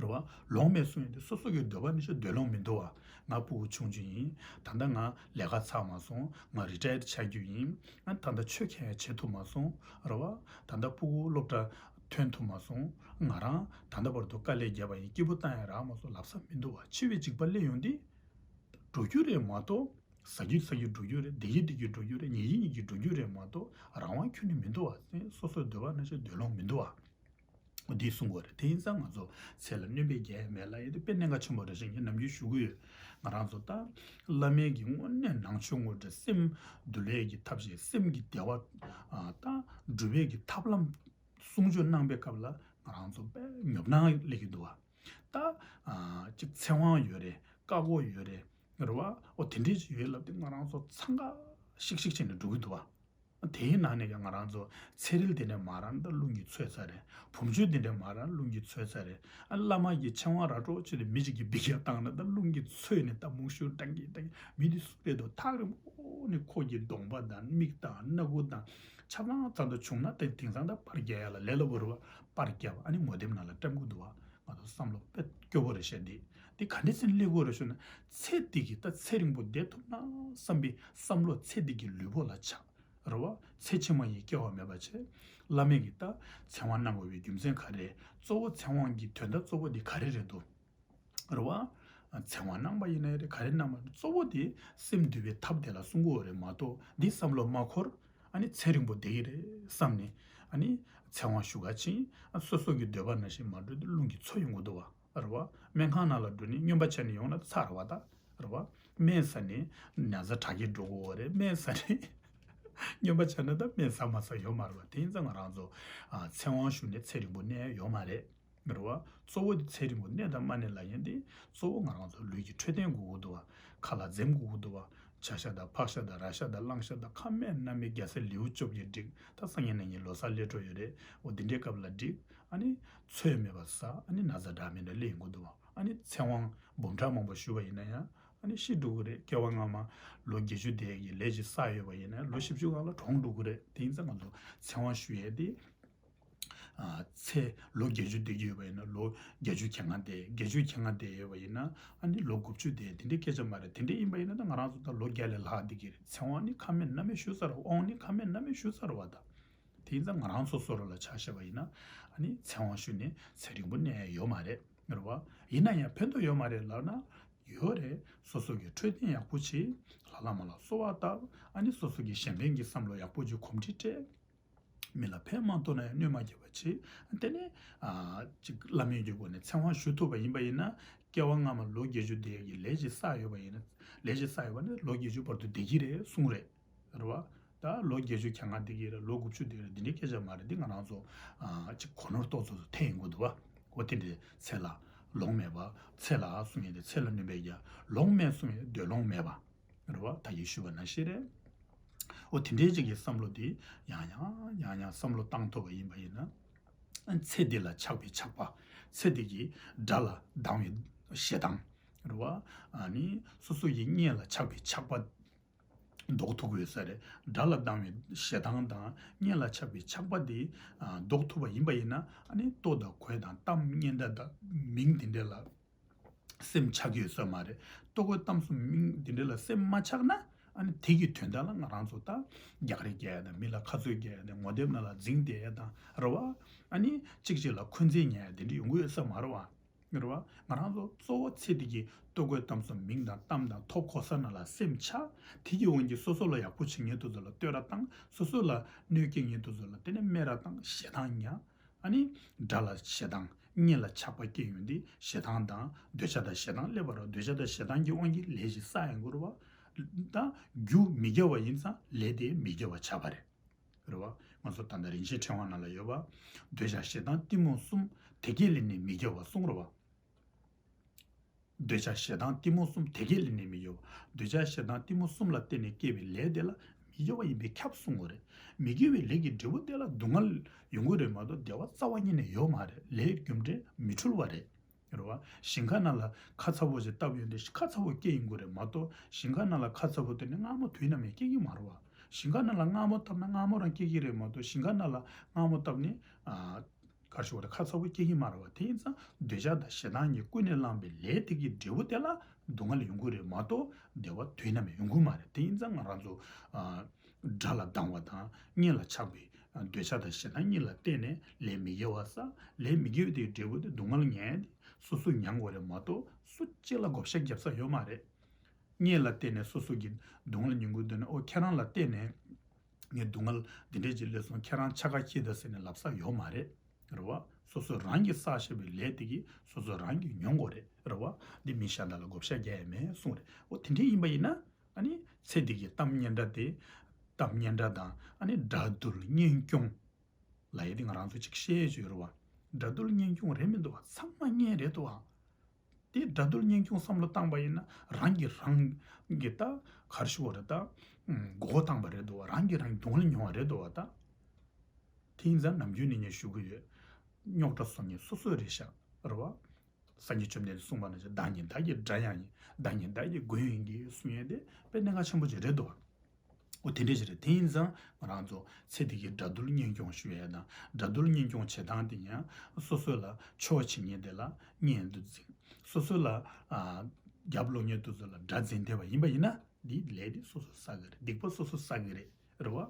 རེད་བ། ལོང་མེད་གསུང་ཡས་འདི་སོ་སོ་གི་འདོད་པ་ནི་ཤོ་འདོད་ལོང་མི་འདུག་བ། ང་ཕྲུ་གུ་ཆུང་ཆུང་ཡིན། ད་ལྟ་ང་ལས་ཀ་ཚར་མ་སོང་། ང་རི་ཊ་ཡར་ཆགས་རྒྱུ་ཡིན། ཨ་ད་ལྟ་ཆོས་ཁས་བྱེད་ཐུབ་མ་སོང་། རེད་བ། ད་ལྟ་ཕྲུ་གུ་སློབ་གྲྭ་ཐོན་ཐུབ་མ་སོང་། ང་རང་ད་ལྟ་བར་དུ་དཀའ་ལས་བརྒྱབ་པ་ཡིན། སྐྱིད་པོ་བཏང་ཡ་རག་མ་སོང་ལབ་ས་མི་འདུག་བ། འཆི་བའི་འཇིགས་པ་སླེབས་ཡོང་དུས་འགྲོ་རྒྱུ་རེད་མ་གཏོགས། ཟ་རྒྱུ་ཟ་རྒྱུ་འགྲོ་རྒྱུ་རེད། བསྡད་རྒྱུ་བསྡད་རྒྱུ་འགྲོ་རྒྱུ་རེད། ཉལ་རྒྱུ་ཉལ་རྒྱུ་འགྲོ་རྒྱུ་རེད་མ་གཏོགས་རང་དབང་ཁྱོན་ནས་མི་འདུག་བ། སོ་སོའི་འདོད་པ་ནང་བཞིན་འདོད་ལོང་མི་འདུག་བ། འདི་གསུང་དགོས་རེད། དེ་ཡིན་ཙང་ང་ཚོ་ཚེ་ལ་སྣོན་པ་རྒྱག་ཡ་མེད་ལབ་ཡ་དེ་དཔེ་གནད་འགག་ཆེན་པོ་རེད་ཟེར་ངས་ནམ་རྒྱུན་ཞུ་གི་ཡོད། ང་རང་ཚོ་ད་བླ་མའི་གི་དངོས་གནས་ནང་ཆོས་ངོ་སྤྲོད། སེམས་འདུལ་བའི་གི་ཐབས་ཤེས། སེམས་ཀྱི་བདེ་བ་ཨ་ད་སྒྲུབ་པའི་གི་ཐབས་ལམ་གསུང་ཆོས་གནང་པའི་སྐབས་ལ་ང་རང་ཚོ་དཔེ་ཉོབ་སྣང་སླེབས་ཀྱི་འདུག་བ། ད་ཨ་ཅིག་ཚེ་དབང་ཡོད་རེད། བཀའ་བསྒོ་ཡོད་རེད། རེད་བ། འོ་དེ་འདྲས་ཅིག་ཡོད་ལབ་དུས་ང་རང་ཚོ་འཚང་ཁ་ཤིག་ཤིག་བྱས་ནས་འགྲོ་གི་འདུག་བ། དེའི་ནང་ནས་ཀྱང་ང་རང་ཚོ་ཚན་རིལ་དེ་འདྲས་མ་རག་ན་ད་རླུང་གིས་ཚོས་ཚར་རེད། བུམ་ཆུ་དེ་འདྲས་མ་རག་ན་རླུང་གིས་ཚོས་ཚར་རེད། ཨ་བླ་མ་གིས་ཕྱག་དབང་རག་འགྲོ་བྱས་ཏེ་མི་གཅིག་གིས་འབུད་རྒྱག་བཏང་ན་ད་རླུང་གིས་ཚོས་ནས་ད་མུ་ཤུ་བཏང་གི་བཏང་གི། མི་དེ་སུ་རེད་འདུག་ཐག་རིང་པོ་ནས་ཁོ་གི་གདོང་པ་དང་མིག་དང་སྣ་ཁུག་དང་ ཆ་ཚང་ཚར་དུ་བྱུང་ན་དེ་དེང་སང་ད་པར་རྒྱག་ཡ་ལ་ལས་སླ་པོ་རེད་བ། པར་རྒྱབ་ཨ་ནི་ངོ་དེབ་ནང་ལ་བཀྲམ་གི་འདུག་བ། ང་ཚོ་བསམ་བློ་དཔེ་སྐྱོ་པོ་རེད་ཤག་འདི། འདི་ག་འདྲ་སེ་སླེབས་དགོས་རེད་ཞུ་ན། ཚེ་འདི་གི་ད་ཚེ་རིང་པོ་བསྡད་ཐུབ་ན་བསམ་པའི་བསམ་བློ་ཚེ་འདི་གི་ལུས་པོ་ལ་ཆགས། རེད་བ། ཚེ་ཕྱི་མ་ཡི་སྐྱེ་བ་མེད་པ་བྱས། བླ་མས་ཀྱི་ད་ཚེ་དབང་གནང་དགོས་པའི་རྒྱུ་མཚན་ག་རེ། གཙོ་བོ་ཚེ་དབང་གི་དོན་དག་གཙོ་བོ་འདི་ག་རེ་རེད་འདུག་རེད་བ། ཚེ་དབང་གནང་པ་ཡིན་ན་རེད། ག་རེ་གནང་པ་གཙོ་བོ་དེ་སེམས་འདུལ་བའི་ཐབས་དེ་ལ་གསུང་གི་ཡོད་རེད་མ་གཏོགས་འདི་བསམ་བློ་མ་འཁོར། ཨ་ནི་ཚེ་རིང་པོ་བསྡད་ཀྱི་རེད་བསམ་ནས་ཨ་ནི་ཚེ་དབང་ཞུ་ག་ཕྱིན། ཨ་སོ་སོ་གི་འདོད་པ་ནང་བཞིན་མ་འགྲུབ་དུས་རླུང་གིས་འཚོ་ཡོང་གི་འདུག་བ། རེད་བ། སྨན་ཁང་ནང་ལ་འགྲོ་ནས་སྨྱོན་པ་བྱས་ནས་ཡོང་ན་ཚར་བ་ད། རེད་བ། སྨན་ཟ་ནས་ན་ཚ་དྲག་གི་འགྲོ་གི་ཡོད་རེད། སྨན་ཟ་ནས་སྨྱོན་པ་བྱས་ན་ད་སྨན་ཟ་མ་ཟ་ཡོད་མ་རེད་བ། དེ་ཡིན་ཙང་ང་རང་ཚོ་ཨ་ཚེ་དབང་ཞུ་ནས་ཚེ་རིང་པོ་གནས་ཡ་ཡོད་མ་རེད། རེད་བ། གཙོ་བོ་དེ་ཚེ་རིང་པོ་གནས་དང་མ་གནས་ལབ་ཡ་དེ་གཙོ་བོ་ང་རང་ཚོ་ལུས་ཀྱི་འཕྲོད་བསྟེན་དགོས་ཀྱི་འདུག་བ། ཁ་ལག་འཛེམ་དགོས་ཀྱི་འདུག་བ། བྱ་ཤ་དང་ཕག་ཤ་དང་ར་ཤ་དང་གླང་ཤ་དང་ཁ་སྨན་སྣ་མིན་རྒྱལ་སྲས་ལེའུ་བཅོ་བརྒྱད་བསྒྲིགས། ད་སང་ཉིན་གནངས་ཉིན་ལོ་གསར་སླེབས་འགྲོ་ཡོད་རེད། འོ་འདི་འདྲའི་སྐབས་ལ་བསྒྲིགས། ཨ་ནི་ཚོད་མེད་པ་ཟ། ཨ་ནི་ན་ཚ་འདྲ་མི་འདྲ་སླེབས་ཡོང་གི་འདུག་བ། ཨ་ནི་ཚེ་དབང་འབུམ་ཕྲག་མང་པོ་ཞུས་པ་ཡིན་ན་ཡང་ཨ་ནི་ཤི་འགྲོ་གི་རེད། སྐྱེ་བ་སྔ་མ་ལོ་བརྒྱད་ཅུ་བསྡད་ཀྱི་ལས་ཅིག་བསགས་ཡོད་པ་ཡིན་ན་ལོ་བཞི་བཅུ་སྒང་ལ་གྲོངས་འགྲོ་གི་རེད། དེ་ཡིན་ཙང་ང་ཚོ་ཚེ་དབང་ཞུ་ཡས་དེ། ཨ་ཚེ་ལོ་བརྒྱད་ཅུ་བསྡད་ཀྱི་ཡོད་པ་ཡིན་ན་ལོ་བརྒྱད་ཅུ་གྱ་ལྔ་བསྡད། བརྒྱད་ཅུ་གྱ་ལྔ་བསྡད་ཡོད་པ་ཡིན་ན་ཨ་ནི་ལོ་དགུ་བཅུ་བསྡད། དེ་འདྲའི་སྐད་ཆ་མ་རེད། དེ་འདྲ་ཡིན་པ་ཡིན་ན་ད་ང་རང་ཚོ་ད་ལོ་བརྒྱ་ལས་ལྷག་བསྡད་ཀྱི་རེད། ཚེ་དབང་ནི་ཁ་སྨན་སྣ་མིན་ཞུས་ཚར་བ། དབང་ནི་ཁ་སྨན་སྣ་མིན་ཞུས་ཚར་བ་ད། དེ་ཡིན་ཙང་ང་རང་ཚོ་སོ་སོ་ར་ལ་ཆ་བཞག་པ་ཡིན་ན་ཨ་ནི་ཚེ་དབང་ཞུས་ནས་ཚེ་རིང་པོ་གནས་ཡ་ཡོད་མ་རེད། རེད་བ། ཡིན་ན་ཡང་ཕན་ཐོགས་ཡོད་མ་རེད་ལབ་ན་ཡོད་རེད། སོ་སོ་གི་འཕྲོད་བསྟེན་ཡག་པོ་བྱེད། ལ་ལ་མ་ལ་གསོལ་བ་བཏབ། ཨ་ནི་སོ་སོ་གི་གཞན་ཕན་གྱི་བསམ་བློ་ཡག་པོ་བྱེད། གོམས་འདྲིས་སྤྲད། མི་ལ་ཕན་མ་ཐོགས་ན་ཡང་གནོད་མ་སྐྱེལ་བ་བྱེད། དེ་ནས་ཨ་ཅིག་བླ་མེད་ཀྱི་སྒོ་ནས་ཚེ་དབང་ཞུ་ཐུབ་པ་ཡིན་པ་ཡིན་ན་སྐྱེ་བ་སྔ་མ་ལོ་བརྒྱད་ཅུ་བསྡད་ཀྱི་ལས་ཅིག་བསགས་ཡོད་པ་ཡིན་ན་ལས་ཅིག་བསགས་ཡོད་པ་ན་ལོ་བརྒྱད་ཅུ་བར་དུ་བསྡད་ཀྱི་རེད་གསུངས་རེད། རེད་བ། ད་ལོ་བརྒྱད་ཅུ་གྱ་ལྔ་བསྡད་ཀྱི་རེད། ལོ་དགུ་བཅུ་བསྡད་ཀྱི་རེད། འདི་འདྲའི་སྐད་ཆ་མ་རེད། འདི་ང་རང་ཚོ་ཨ་ཅིག་གོ་ནོར་ཏོག་ཙམ་ཚོ་ཐེབས་ཡོང་གི་འདུག་བ། འོ་དེ་འདྲའི་ཚེ་ལ་ལོང་མེད་པ། ཚེ་ལ་གསུང་ཡས་དེ་ཚེ་ལ་ནུས་པའི་རྒྱ། ལོང་མེད་གསུང་ཡས་དེ་འདོད་ལོང་མེད་པ། རེད་བ། ད་ཡིན་ཞུས་པ་ནང་བཞིན་རེད། འོ་དེ་འདྲའི་ཅིག་གི་བསམ་བློ་དེ་ཡང་ཡང་ཡང་ཡང་བསམ་བློ་བཏང་ཐུབ་པ་ཡིན་པ་ཡིན་ན། ཚེ་འདི་ལ་ཆགས་པའི་ཆགས་པ། ཚེ་འདི་གི་དགྲ་ལ་སྡང་བའི་ཞེ་སྡང་། རེད་བ། ཨ་ནི་སོ་སོ་ཡི་གཉེན་ལ་ཆགས་པའི་ཆགས་པ། ལྡོག་ཐུབ་ཀྱི་ཡོད་ས་རེད། དགྲ་ལ་སྡང་བའི་ཞེ་སྡང་དང་གཉེན་ལ་ཆགས་པའི་ཆགས་པ་འདི་ཨ་ལྡོག་ཐུབ་པ་ཡིན་པ་ཡིན་ན་ཨ་ནི་ལྟོ་དང་གོས་དང་གཏམ་སྙན་གྲགས་དང་མིང་འདི་འདྲ་ལ་སེམས་ཆགས་ཀྱི་ཡོད་ས་མ་རེད། ལྟོ་གོས་གཏམ་གསུམ་མིང་འདི་འདྲ་ལ་སེམས་མ་ཆགས་ན་ཨ་ནི་དེ་གི་དོན་དག་ལ་ང་རང་ཚོ་ད་རྒྱག་རེས་རྒྱག་ཡ་དང་མི་ལ་ཁ་རྩོད་རྒྱག་ཡ་དང་ངོ་དེབ་ནང་ལ་འཛིང་བསྡད་ཡ་དང་རེད་བ། ཨ་ནི་གཅིག་གཅིག་ལ་འཁོན་འཛིན་ཉར་ཡ་དེ་འདྲ་ཡོང་གི་ཡོད་ས་མ་རེད་བ། རེད་བ། ང་རང་ཚོ་གཙོ་བོ་ཚེ་འདི་གི་ལྟོ་གོས་གཏམ་གསུམ་མིང་དང་གཏམ་དང་ཐོབ་གོ་ས་ནང་ལ་སེམས་ཆགས། དེ་གི་དབང་གིས་སོ་སོ་ལ་ཡག་པོ་བྱེད་མཁན་དེ་ཚོ་ལ་བསྟོད་ར་བཏང་། སོ་སོ་ལ་གནོད་སྐྱེལ་མཁན་དེ་ཚོ་ལ་དེ་ནས་སྨད་ར་བཏང་། ཞེ་སྡང་ཉར། ཨ་ནི་དགྲ་ལ་ཞེ་སྡང་། གཉེན་ལ་ཆགས་པ་སྐྱེ་ཡོང་དུས་ཞེ་སྡང་དང་འདོད་ཆགས་དང་ཞེ་སྡང་སླེབས་པ་རེད། འདོད་ཆགས་དང་ཞེ་སྡང་གི་དབང་གིས་ལས་ཤིག་བསགས་ཡོང་གི་རེད་བ། ད་རྒྱུ་མི་དགེ་བ་ཡིན་ཙང་ལས་དེ་མི་དགེ་བ་ཆགས་པ་རེད། རེད་བ། ང་ཚོ་ད་ལྟ་རིན་ཆེན་ཕྲེང་བ་ནང་ལ་ཡོད་པ། འདོད་ཆགས་ཞེ་སྡང་གཏི་མུག་གསུམ་དེ་སྐད་ལས་ནི་མི་དགེ་བ་གསུངས་རེད་བ། འདོད་ཆགས་ཞེ་སྡང་གཏི་མུག་གསུམ་དེ་སྐད་ལས་ནི་མི་དགེ་བ། འདོད་ཆགས་ཞེ་སྡང་གཏི་མུག་གསུམ་ལ་བརྟེན་ནས་སྐྱེས་པའི་ལས་དེ་ལ་མི་དགེ་བ་ཡིན་པས་ཁྱབ་གསུངས་པ་རེད། མི་དགེ་བའི་ལས་ཀྱི་འབྲས་བུ་དེ་ལ་སྡུག་བསྔལ་ཡོང་གི་རེད་མ་གཏོགས་བདེ་བ་རྩ་བ་ཉིད་ནས་ཡོད་མ་རེད། ལས་རྒྱུ་འབྲས་མི་འཁྲུལ་བ་རེད། རེད་བ། ཞིང་ཁ་ནང་ལ་ཁ་ཚ་བོ་ཞིག་བཏབ་ཡོང་དུས་ཁ་ཚ་བོ་སྐྱེ་ཡོང་གི་རེད་མ་གཏོགས་ཞིང་ཁ་ནང་ལ་ཁ་ཚ་བོ་དེ་ནི་མངར་མོ་དུས་ནམ་ཡང་སྐྱེ་གི་མ་རེད་བ། ཞིང་ཁ་ནང་ལ་མངར་མོ་བཏབ་ན་མངར་མོ་རང་སྐྱེ་གི་རེད་མ་གཏོགས་ཞིང་ཁ་ནང་ལ་མངར་མོ་བཏབ་ནི་ཨ། ག་རེ་ཞུ་དགོས་རེད། ཁ་ཚ་བོ་སྐྱེ་གི་མ་རེད་བ། དེ་ཡིན་ཙང་འདོད་ཆགས་དང་ཞེ་སྡང་གིས་ཀུན་ནས་བསླངས་པའི་ལས་དེ་གི་འབྲས་བུ་དེ་ལ་སྡུག་བསྔལ་ཡོང་གི་རེད་མ་གཏོགས་བདེ་བ་དུས་ནམ་ཡང་ཡོང་གི་མ་རེད། དེ་ཡིན་ཙང་ང་རང་ཚོ་ཨ། དགྲ་ལ་སྡང་བ་དང་གཉེན་ལ་ཆགས་པའི་འདོད་ཆགས་དང་ཞེ་སྡང་གཉིས་ལ་བརྟེན་ནས་ལས་མི་དགེ་བ་བསགས། ལས་མི་དགེ་བའི་དེའི་འབྲས་བུ་དེ་སྡུག་བསྔལ་ངན་དེ་སོ་སོས་མྱང་དགོས་རེད་མ་གཏོགས་སུ་གཅིག་ལ་བགོ་བཤའ་རྒྱབ་ས་ཡོད་མ་རེད། གཉེན་ལ་བརྟེན་ནས་སོ་སོ་གི་སྡུག་བསྔལ་མྱོང་གི་འདུག་ན་ཨོ་ཁྱེད་རང་ལ་བརྟེན་ནས་ངས་སྡུག་བསྔལ་འདི་འདྲས་ཅིག་སླེབས་སོང་། ཁྱེད་རང་ཆ་ག་ཁྱི་ད་ཟེར་ནས་ལབ་ས་ཡོད་མ་རེད། རེད་བ། སོ་སོ་རང་གིས་བསགས་བཞག་པའི་ལས་དེ་གིས་སོ་སོ་རང་གིས་མྱོང་དགོས་རེད། རེད་བ། འདི་མི་གཞན་དག་ལ་བགོ་བཤའ་རྒྱག་ཡ་མེད་གསུངས་རེད། ཨོ་དེ་འདྲས་ཡིན་པ་ཡིན་ན། ཨ་ནི་ཚེ་འདི་གི་གཏམ་སྙན་གྲགས་དེ། གཏམ་སྙན་གྲགས་དང་ཨ་ནི་དགྲ་འདུལ་གཉེན་སྐྱོང་ལབ་ཡས་དེ་ང་རང་ཚོ་ཅིག་བཤད་ཡས་ཅིག་ཡོད་རེད་བ། དགྲ་འདུལ་གཉེན་སྐྱོང་རེད་མི་འདུག་བ། ཚང་མ་གཉེན་རེད་འདུག་བ། དེ་དགྲ་འདུལ་གཉེན་སྐྱོང་བསམ་བློ་བཏང་པ་ཡིན་ན་རང་གིས་རང་གི་ད་ག་རེ་ཞུ་དགོས་རེད་ད། མགོ་སྐོར་བཏང་པ་རེད་འདུག་བ། རང་གིས་རང་གི་སྡུག་བསྔལ་མྱོང་བ་རེད་འདུག་བ་ད། དེ་ཡིན་ཙང་ནམ་རྒྱུན་ནས་ངས་ཞུ་གི་ཡོད། རྙོག་དྲ་བཟོ་མཁན་སོ་སོ་རེད་ཤག་རེད་བ། སངས་རྒྱས་བཅོམ་ལྡན་འདས་གསུངས་པ་ནང་བཞིན་བདག་ཉིད་བདག་གི་དགྲ་ཡང་ཡིན། བདག་ཉིད་བདག་གི་མགོན་ཡིན་གྱི་གསུང་ཡས་དེ་དཔེ་གནད་འགག་ཆེན་པོ་ཅིག་རེད་འདུག་བ། འོ་དེ་འདྲས་ཞིག་རེད། དེ་ཡིན་ཙང་ང་རང་ཚོ་ཚེ་འདི་གི་དགྲ་འདུལ་གཉེན་སྐྱོང་ཞུ་ཡས་དང་། དགྲ་འདུལ་གཉེན་སྐྱོང་བྱེད་སྟངས་དེ་ཡང་སོ་སོ་ལ་ཆོས་བྱེད་མཁན་དེ་ལ་གཉེན་དུ་འཛིན། སོ་སོ་ལ་ཨ་རྒྱབ་ལོག་མཁན་དེ་ཚོ་ལ་དགྲ་འཛིན་བསྡད་པ་ཡིན་པ་ཡིན་ན། འདི་ལས་དེ་སོ་སོ་བསགས་ཀྱི་རེད། སྡིག་པ་སོ་སོ་བསགས་ཀྱི་རེད། རེད་བ།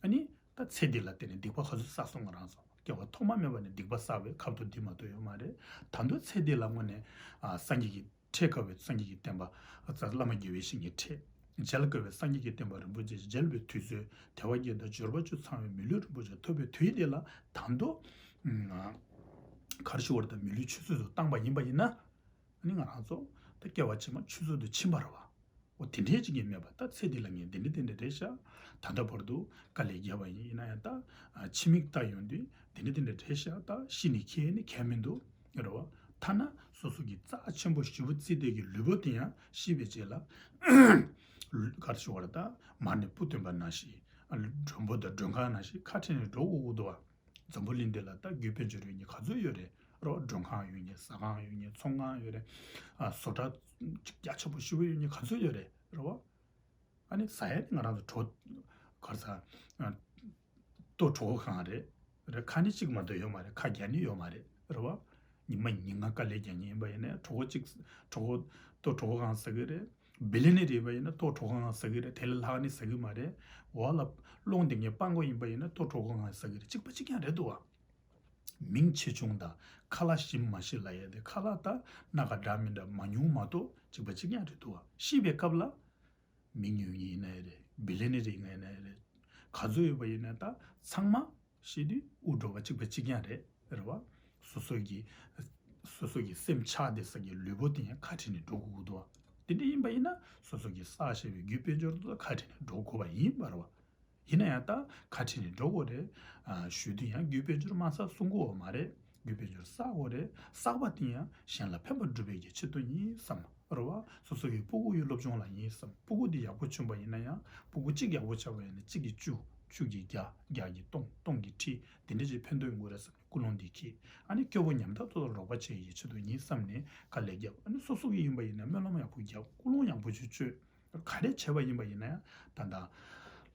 ཨ་ནི་ད་ཚེ་འདི་ལ་བརྟེན་ནས་སྡིག་པ་ག་ཚོད་བསགས་སོང་། ང་རང་ཚོ་སྐྱེ་བ་ཐོག་མ་མེད་པ་ནས་སྡིག་པ་བསགས་པའི་ཁ་ཐུག་འདི་མ་གཏོགས་ཡོད་མ་རེད། ད་དུང་ཚེ་འདི་ལ་དངོས་གནས་ཨ་སངས་རྒྱས་ཀྱི་འཕྲད་དཀའ་བའི་སངས་རྒྱས་ཀྱི་བསྟན་པ་ཨ་བླ་མ་དགེ་བའི་བཤེས་གཉེན་འཕྲད། མཇལ་དཀའ་བའི་སངས་རྒྱས་ཀྱི་བསྟན་པ་རིན་པོ་ཆེ་མཇལ་བའི་དུས་ཚོད། དལ་བ་བརྒྱད་དང་འབྱོར་པ་བཅུ་ཚང་བའི་མི་ལུས་རིན་པོ་ཆེ་ཐོབ་པའི་དུས་འདི་ལ་ད་དུང་ཨ་ག་རེ་ཞུ་དགོས་རེད། ད་མི་ལུས་ཆུད་ཟོས་སུ་བཏང་པ་ཡིན་པ་ཡིན་ན། ཨ་ནི་ང་རང་ཚོ་ད་སྐྱེ་བ་ཕྱི་མ་ཆུད་ཟོས་དུ་ཕྱིན་པ་རེད་བ། འོ་དེ་འདྲས་ཅིག་ཡིན་མེད་པ། ད་ཚེ་འདི་ལ་ངས་འདི་འདྲས་འདི་འདྲས་རེད་ཤག་ད་ལྟ་བར་དུ་དཀའ་ལས་བརྒྱབ་པ་ཡིན། ཡིན་ན་ཡང་ད་ཕྱི་མིག་ལྟ་ཡོང་དུས་འདི་འདྲས་འདི་འདྲས་རེད་ཤག་ད་ཤི་ནས་ཁྱེར་ནས་ཁྱེར་མི་འདུག་རེད་བ། ཐ་ན་སོ་སོ་གི་རྩ་ཆེན་པོ་ཞེ་པོ་བརྩིས་བསྡད་ཀྱི་ལུས་པོ་དེ་ཡང་ཤི་བའི་རྗེས་ལ་ག་རེ་ཞུ་དགོས་རེད། ད་མར་ནས་སྤུ་བཏོན་པ་ནང་བཞིན། མགྲོན་པོ་དང་མགྲོན་ཁང་ནང་བཞིན་ཁ་བྲལ་ནས་འགྲོ་དགོས་ཀྱི་འདུག་བ། འཛམ་བུ་གླིང་འདི་ལ་ད་རྒྱུ་དཔལ་འབྱོར་ཡོད་མཁན་ག་ཚོད་ཡོད་རེད། རོ། མགྲོན་ཁང་ཡོད་མཁན། ཟ་ཁང་ཡོད་མཁན། ཚོང་ཁང་ཡོད་རེད། ཨ་བཟོ་གྲྭ་ཅིག་རྒྱ་ཆེན་པོ་ཞེ་པོ་ཡོད་མཁན་ག་ཚོད་ཡོད་རེད། རེད་བ། ཨ་ནི་ཟ་ཡ་ནི་ང་རང་ཚོ་གྲོ་གར་ཟ་ཨ་ལྟོ་གྲོད་ཁོག་གང་རེད། རེད། ཁ་ནི་གཅིག་མ་གཏོགས་ཡོད་མ་རེད། ཁ་རྒྱག་ནི་ཡོད་མ་རེད། རེད་བ། ཉི་མ་ཉིན་ལྔ་དཀའ་ལས་རྒྱག་མཁན་ཡིན་པ་ཡིན་ན་གྲོད་ཁོག་གཅིག་གྲོད་ཁོག་ལྟོ་གྲོད་ཁོག་གང་ཟ་གི་རེད། བི་ལི་ནི་རེད་པ་ཡིན་ན་ལྟོ་གྲོད་ཁོག་གང་ཟ་གི་རེད། དེ་ལས་ལྷག་ནི་ཟ་གི་མ་རེད། འོག་ལ་སློང་བསྡད་མཁན་སྤྲང་པོ་ཡིན་པ་ཡིན་ན་ལྟོ་གྲོད་ཁོག་གང་ཟ་གི་རེད། གཅིག་པ་གཅིག་རྐྱང་རེད་འདུག་བ། མིང་ཆེ་ཆུང་དང་ཁ་ལག་ཞིམ་མ་ཞིམ་ལབ་ཡ་དེ། ཁ་ལག་ད་སྣ་ཁ་འདྲ་མི་འདྲ་མང་ཉུང་མ་གཏོགས་གཅིག་པ་གཅིག་རྐྱང་རེད་འདུག་བ། ཤི་བའི་སྐབས་ལ་མི་ཉུང་ཉུང་ཡིན་ན་ཡང་རེད། བི་ལི་ནི་རེ་ཡིན་ན་ཡང་རེད། ག་ཚོད་ཡོད་པ་ཡིན་ན་ད་ཚང་མ་ཤི་དུས་དབུ་འགྲོ་བ་གཅིག་པ་གཅིག་རྐྱང་རེད། རེད་བ། སོ་སོ་གི་སོ་སོ་གི་སེམས་ཆགས་བསྡད་ས་གི་ལུས་པོ་དེ་ཡང་ཁ་བྲལ་ནས་འགྲོ་དགོས་ཀྱི་འདུག་བ། དེ་འདྲ་ཡིན་པ་ཡིན་ན་སོ་སོ་གི་བསགས་བཞག་པའི་རྒྱུ་དཔལ་འབྱོར་དེ་ཚོ་ཁ་བྲལ་ནས་འགྲོ་དགོས་པ་ཡིན་པ་རེད་བ། ཡིན་ན་ཡང་ད་ཁ་བྲལ་ནས་འགྲོ་དགོས་རེད། ཨ་ཞུ་དུས་ཡང་རྒྱུ་དཔལ་འབྱོར་མ་བསགས་གསུང་གི་ཡོད་མ་རེད། རྒྱུ་དཔལ་འབྱོར་བསགས་དགོས་རེད། བསགས་པ་དེ་ཡང་གཞན་ལ་ཕན་པ་སྒྲུབ་པའི་གི་ཆེད་དུ་ཡིན་བསམ། རེད་བ། སོ་སོ་གི་སྤུ་གུ་ཡི་སློབ་སྦྱོང་ལ་ཡིན་བསམ། སྤུ་གུ་དེ་ཡག་པོ་བྱུང་པ་ཡིན་ན་ཡང་། སྤུ་གུ་གཅིག་ཡག་པོ་ཆགས་པ་ཡིན་ན་གཅིག་གིས་བཅུ། བཅུ་གིས་བརྒྱ། བརྒྱ་གིས་སྟོང་། སྟོང་གིས་ཁྲི། དེ་འདྲ་ཅིག་ཕན་ཐོགས་ཡོང་གི་རེད་བསམ་ནས་ཀུན་སློང་འདི་འཁྱེར། ཨ་ནི་སྐྱོ་པོ་ཉམ་ཐག་ཏུ་རོགས་པ་བྱེད་ཡའི་ཆེད་དུ་ཡིན་བསམ་ནས་དཀའ་ལས་བརྒྱབ། ཨ་ནི་སོ་སོ་གི་ཡིན་པ་ཡིན་ན་སྨོན་ལམ་ཡག་པོ་བརྒྱབ། ཀུན་སློང་ཡག་པོ་ཅིག་བཅོས། ག་རེ་བྱས་པ་ཡིན་པ་ཡིན་ན་ཡང་། ད་ལྟ་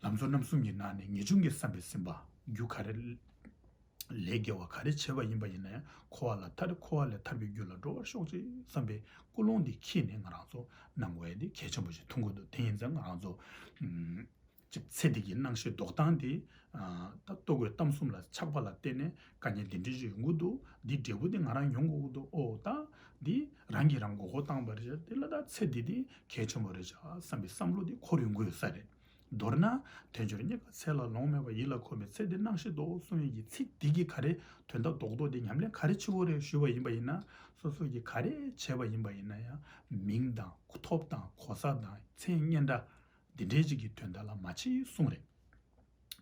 ལམ་གཙོ་རྣམ་གསུམ་གྱི་ནང་ནས་ངེས་འབྱུང་གི་བསམ་པས་ཟིན་པ། རྒྱུ་ག་རེ་ལས་དགེ་བ་ག་རེ་བྱས་པ་ཡིན་པ་ཡིན་ན་ཡང་། འཁོར་བ་ལས་ཐར། འཁོར་བ་ལས་ཐར་པའི་རྒྱུ་ལ་འགྲོ་བར་ཤོག་ཅིག་བསམ་པའི་ཀུན་སློང་འདི་འཁྱེར་ནས་ང་རང་ཚོ་གནང་དགོས་ཡ་འདི་གལ་ཆེན་པོ་ཞིག་མཐོང་གི་འདུག་དེ་ཡིན་ཙང་ང་རང་ཚོ་ཨམ་ཅིག་ཚེ་འདི་གི་སྣང་ཤས་ལྡོག་སྟངས་དེ། ཨ་ད་ལྟོ་གོས་གཏམ་གསུམ་ལ་ཆགས་པ་ལ་བརྟེན་ནས་དཀའ་ངལ་འདི་འདྲ་ཞིག་ཡོང་གི་འདུག་འདི་འབྲས་བུ་འདི་ང་རང་མྱོང་དགོས་ཀྱི་འདུག་ཨོ་ད་འདི་རང་གིས་རང་མགོ་སྐོར་བཏང་བ་རེད། དེ་ལ་ད་ཚེ་འདི་འདི་གལ་ཆེན་པོ་རེད་ཤག་བསམ་པའི་བསམ་བློ་འདི་འཁོར་ཡོང་གི་ཡོད་ས་རེད། མདོར་ན་དལ་འབྱོར་རྙེད་དཀའ་ཚེ་ལ་ལོང་མེད་པ། ཡིད་ལ་འཁོར་བའི་ཚེ་འདི་སྣང་ཤས་ལྡོག་གསུང་ཡས་ཀྱི་ཚིག་འདི་གི་ག་རེ་དོན་དག་རྡོག་རྡོག་འདི་ཉམས་ལེན་ག་རེ་བྱེད་དགོས་རེད་ཞུས་པ་ཡིན་པ་ཡིན་ན། སོ་སོ་གིས་ག་རེ་བྱས་པ་ཡིན་པ་ཡིན་ན་ཡང་མིང་དང་ཐོབ་དང་གོ་ས་དང་མཚན་སྙན་གྲགས་འདི་འདྲའི་ཅིག་གི་དོན་དག་ལ་མ་བྱེད་གསུངས་རེད།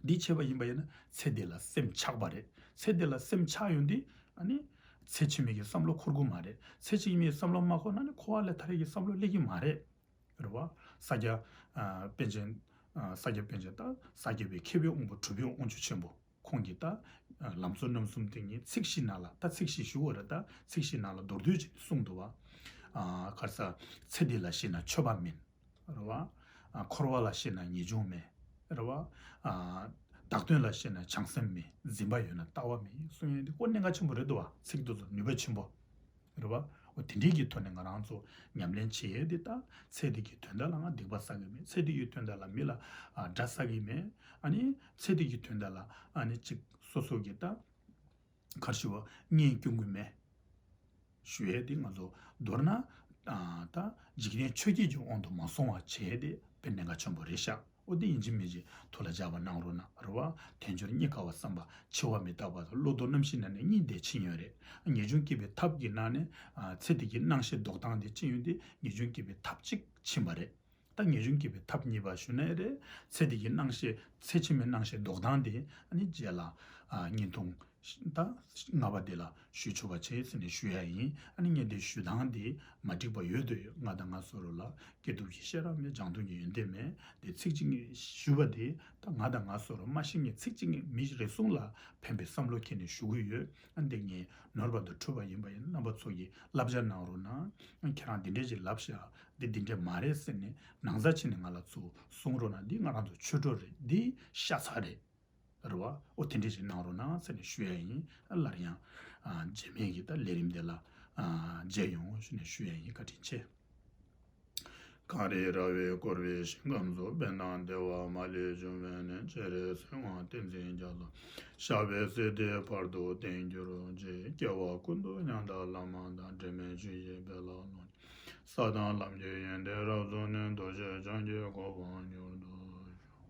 འདི་བྱས་པ་ཡིན་པ་ཡིན་ན་ཚེ་འདི་ལ་སེམས་ཆགས་པ་རེད། ཚེ་འདི་ལ་སེམས་ཆགས་ཡོང་དུས་ཨ་ནི་ཚེ་ཕྱི་མའི་གི་བསམ་བློ་འཁོར་གི་མ་རེད། ཚེ་ཕྱི་མའི་བསམ་བློ་མ་འཁོར་ན་ནི་འཁོར་བ་ལས་ཐར་ཡས་ཀྱི་བསམ་བློ་སླེབས་ཀྱི་མ་རེད། རེད་བ། ས་སྐྱ་ཨ་པཎ་ཆེན། ཨ་ས་སྐྱ་པཎ་ཆེན་ད་ས་སྐྱ་པའི་མཁས་པའི་དབང་པོ་གྲུབ་པའི་དབང་ཕྱུག་ཆེན་པོ། ཁོང་གིས་ད་ཨ་ལམ་གཙོ་རྣམ་གསུམ་དེ་ཉིད་ཚིག་བཞི་ནང་ལ། ད་ཚིག་བཞི་ཞུ་བ་རེད། ད་ཚིག་བཞི་ནང་ལ་མདོར་བསྡུས་ཅིག་གསུངས་འདུག་བ། ཨ་ག་རེ་ཟ། ཚེ་འདི་ལ་ཤི་ན་ཆོས་པ་མིན། རེད་བ། ཨ་འཁོར་བ་ལ་ཤི་ན་ངེས་འབྱུང་མེད། རེད་བ། ཨ་བདག་དོན་ལ་ཤི་ན་བྱང་སེམས་མེད། འཛིན་པ་ཡོད་ན་ལྟ་བ་མེད་གསུང་ཡས་འདི་ཁོ་གནད་འགག་ཆེན་པོ་རེད་འདུག་བ། ཚིག་འདི་ཚོ་ནུས་པ་ཆེན་པོ། རེད་བ། འོ་དེ་འདྲའི་གི་ཐོག་ནས་ང་རང་ཚོ་ཉམས་ལེན་བྱེད་ཡས་འདི། ད་ཚེ་འདི་གི་དོན་དག་ལ་ང་སྡིག་པ་བསགས་ཀྱི་མེད། ཚེ་འདི་གི་དོན་དག་ལ་མི་ལ་ཨ་དགྲ་བསགས་ཀྱི་མེད། ཨ་ནི་ཚེ་འདི་གི་དོན་དག་ལ་ཨ་ནི་ཅིག་སོ་སོ་གི་ད་ག་རེ་ཞུ་བ། གཉེན་སྐྱོང་གི་མེད་ཞུ་ཡས་འདི་ང་ཚོ་མདོར་ན་ཨ་ད་འཇིག་རྟེན་ཆོས་བརྒྱད་ཀྱི་དབང་དུ་མ་སོང་བ་བྱེད་ཡས་འདི་དཔེ་གནད་འགག་ཆེན་པོ་རེད་ཤག་འོ་འདི་ཡིན་གཅིག་མིན་གཅིག་ཐུགས་ལ་འཇགས་པ་གནང་རོགས་གནང་། རེད་བ། དལ་འབྱོར་རྙེད་དཀའ་བ་བསམ་པ། འཆི་བ་མི་རྟག་པ་དང་བློ་ལྡོག་རྣམ་ཤེས་ནང་ནས་གཉིས་དེ་ཕྱིན་ཡོད་རེད། ངེས་འབྱུང་སྐྱེད་པའི་ཐབས་ཀྱི་ནང་ནས་ཨ་ཚེ་འདི་གི་སྣང་ཤས་ལྡོག་སྟངས་དེ་ཕྱིན་ཡོད་དེ། ངེས་འབྱུང་སྐྱེད་པའི་ཐབས་གཅིག་ཕྱིན་པ་རེད། ད་ངེས་འབྱུང་སྐྱེད་པའི་ཐབས་གཉིས་པ་ཞུ་ན་ཡང་རེད། ཚེ་འདི་གི་སྣང་ཤས། ཚེ་ཕྱི་མའི་སྣང་ཤས་ལྡོག་སྟངས་དེ་ཨ་ནི་རྗེས་ལ་ཨ་བརྙན་ཐུང་ ད་ལྔ་པ་དེ་ལ་ཞུ་ཆོག་པ་བྱེད་ཟེར་ནས་ཞུ་ཡ་ཡིན། ཨ་ནི་ངས་དེ་ཞུ་སྟངས་དེ་མ་འགྲིག་པ་ཡོད་དུ་ཡོད། ང་དང་ང་སོ་རོ་ལ་སྐྱེས་ཐུབ་ཀྱི་ཤེས་རབ་མེད། སྦྱང་དོན་གྱི་ཡོན་ཏན་མེད། དེ་ཚིག་གཅིག་ངས་ཞུ་བ་དེ་ད་ང་དང་ང་སོ་རོ་མ་ཤེས་ངས་ཚིག་གཅིག་ངས་མི་རེ་ཟུང་ལ་ཕན་པའི་བསམ་བློ་འཁྱེར་ནས་ཞུ་གི་ཡོད། ཨ་ནི་དེ་ངས་ནོར་བ་དང་འཁྲུལ་བ་ཡིན་པ་ཡིན་རྣམ་པ་ཚོ་གིས་བསླབ་བྱ་གནང་རོགས་གནང་། ཁྱེད་རང་འདི་འདྲས་ཅིག་ལབ་ཤག་འདི་འདི་འདྲས་མ་རེད་ཟེར་ནས་ནང་ཚ་བྱས་ནས་ང་ལ་ཚུར་གསུང་རོགས་གནང་། འདི་ང་རང་ཚོ་ཆོས་གྲོགས་རེད། འདི་ཤ་ཚ་རེད། རེད་བ། ཨོ་དེ་འདྲས་ཅིག་གནང་རོགས་གནང་ཟེར་ནས་ཞུ་ཡ་ཡིན། སླར་ཡང་། ཨ། རྗེས་མའི་གི་ད་ལས་རིམ་དེ་ལ། ཨ། མཇལ་ཡོང་ཞུ་ནས་ཞུ་ཡ་ཡིན། བཀའ་དྲིན་ཆེ། གངས་རི་ར་བས་བསྐོར་བའི་ཞིང་ཁམས་སུ། དཔལ་ལྡན་བདེ་བ་མ་ལུས་འབྱུང་བའི་གནས། སྤྱན་རས་གཟིགས་དབང་བསྟན་འཛིན་རྒྱ་མཚོ། ཞབས་པད་སྲིད་མཐའི་བར་དུ་བརྟན་གྱུར་ཅིག་སྐྱེ་བ་ཀུན་ཏུ་ཉམས་དགའ་བླ་མ་དང་། འབྲལ་མེད་ཆོས་ཀྱི་དཔལ་ལ་ལྷུང་། ས་དང་ལམ་གྱི་ཡོན་ཏན་རབ་རྫོགས་ནས། རྡོ་རྗེ་འཆང་གི་གོ་འཕང་མྱུར་དུ་ཤོག་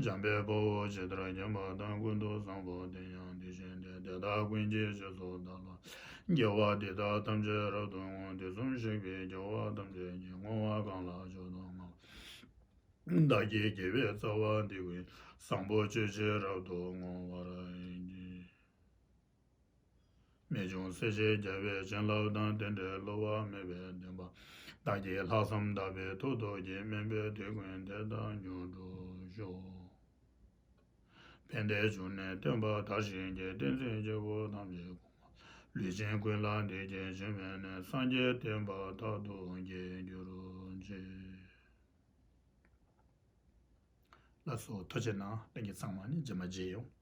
འཇམ་དཔལ་དཔའ་བོས་ཇི་ལྟར་མཁྱེན་པ་དང་། ཀུན་ཏུ་བཟང་པོ་དེ་ཡང་དེ་བཞིན་ཏེ། དེ་དག་ཀུན་གྱི་རྗེས་སུ་བདག་སློབ། དགེ་བ་འདི་དག་ཐམས་ཅད་རབ་ཏུ་བསྔོ། དུས་གསུམ་གཤེགས་པའི་རྒྱལ་བ་ཐམས་ཅད་ཀྱིས། བསྔོ་བ་གང་ལ་མཆོག་ཏུ་བསྔགས་པ། བདག་གི་དགེ་བའི་རྩ་བ་འདི་ཀུན། བཟང་པོ་སྤྱོད་ཕྱིར་རབ་ཏུ་བསྔོ་བར་བགྱི། རྨད་བྱུང་སྲས་བཅས་རྒྱལ་བའི་བྱིན་རླབས་དང་། རྟེན་འབྲེལ་བསླུ་བ་མེད་པའི་བདེན་པ། བདག་གིས་ལྷག་བསམ་དག་པའི་མཐུ་སྟོབས་ཀྱིས། དམན་པའི་དུས་ཀུན་དེ་དག་མྱུར་འགྲུབ་ཤོག་ཕན་བདེའི་འབྱུང་གནས་སྟོན་པ་དར་ཞིང་རྒྱས། བསྟན་འཛིན་སྐྱེས་བུ་ཐམས་ཅད་གོང་མ། ལུས་ཅན་ཀུན་ལ་བདེ་སྐྱིད་འབྱུང་བའི་གནས། སངས་རྒྱས་བསྟན་པ་དར་དུ་རྒྱས་གྱུར་ཅིག་ལགས་སོ། ཐུགས་རྗེ་གནང་། ལྷན་རྒྱས་ཚང་མ་ནི་རྗེས་མ་མཇལ་ཡོང་།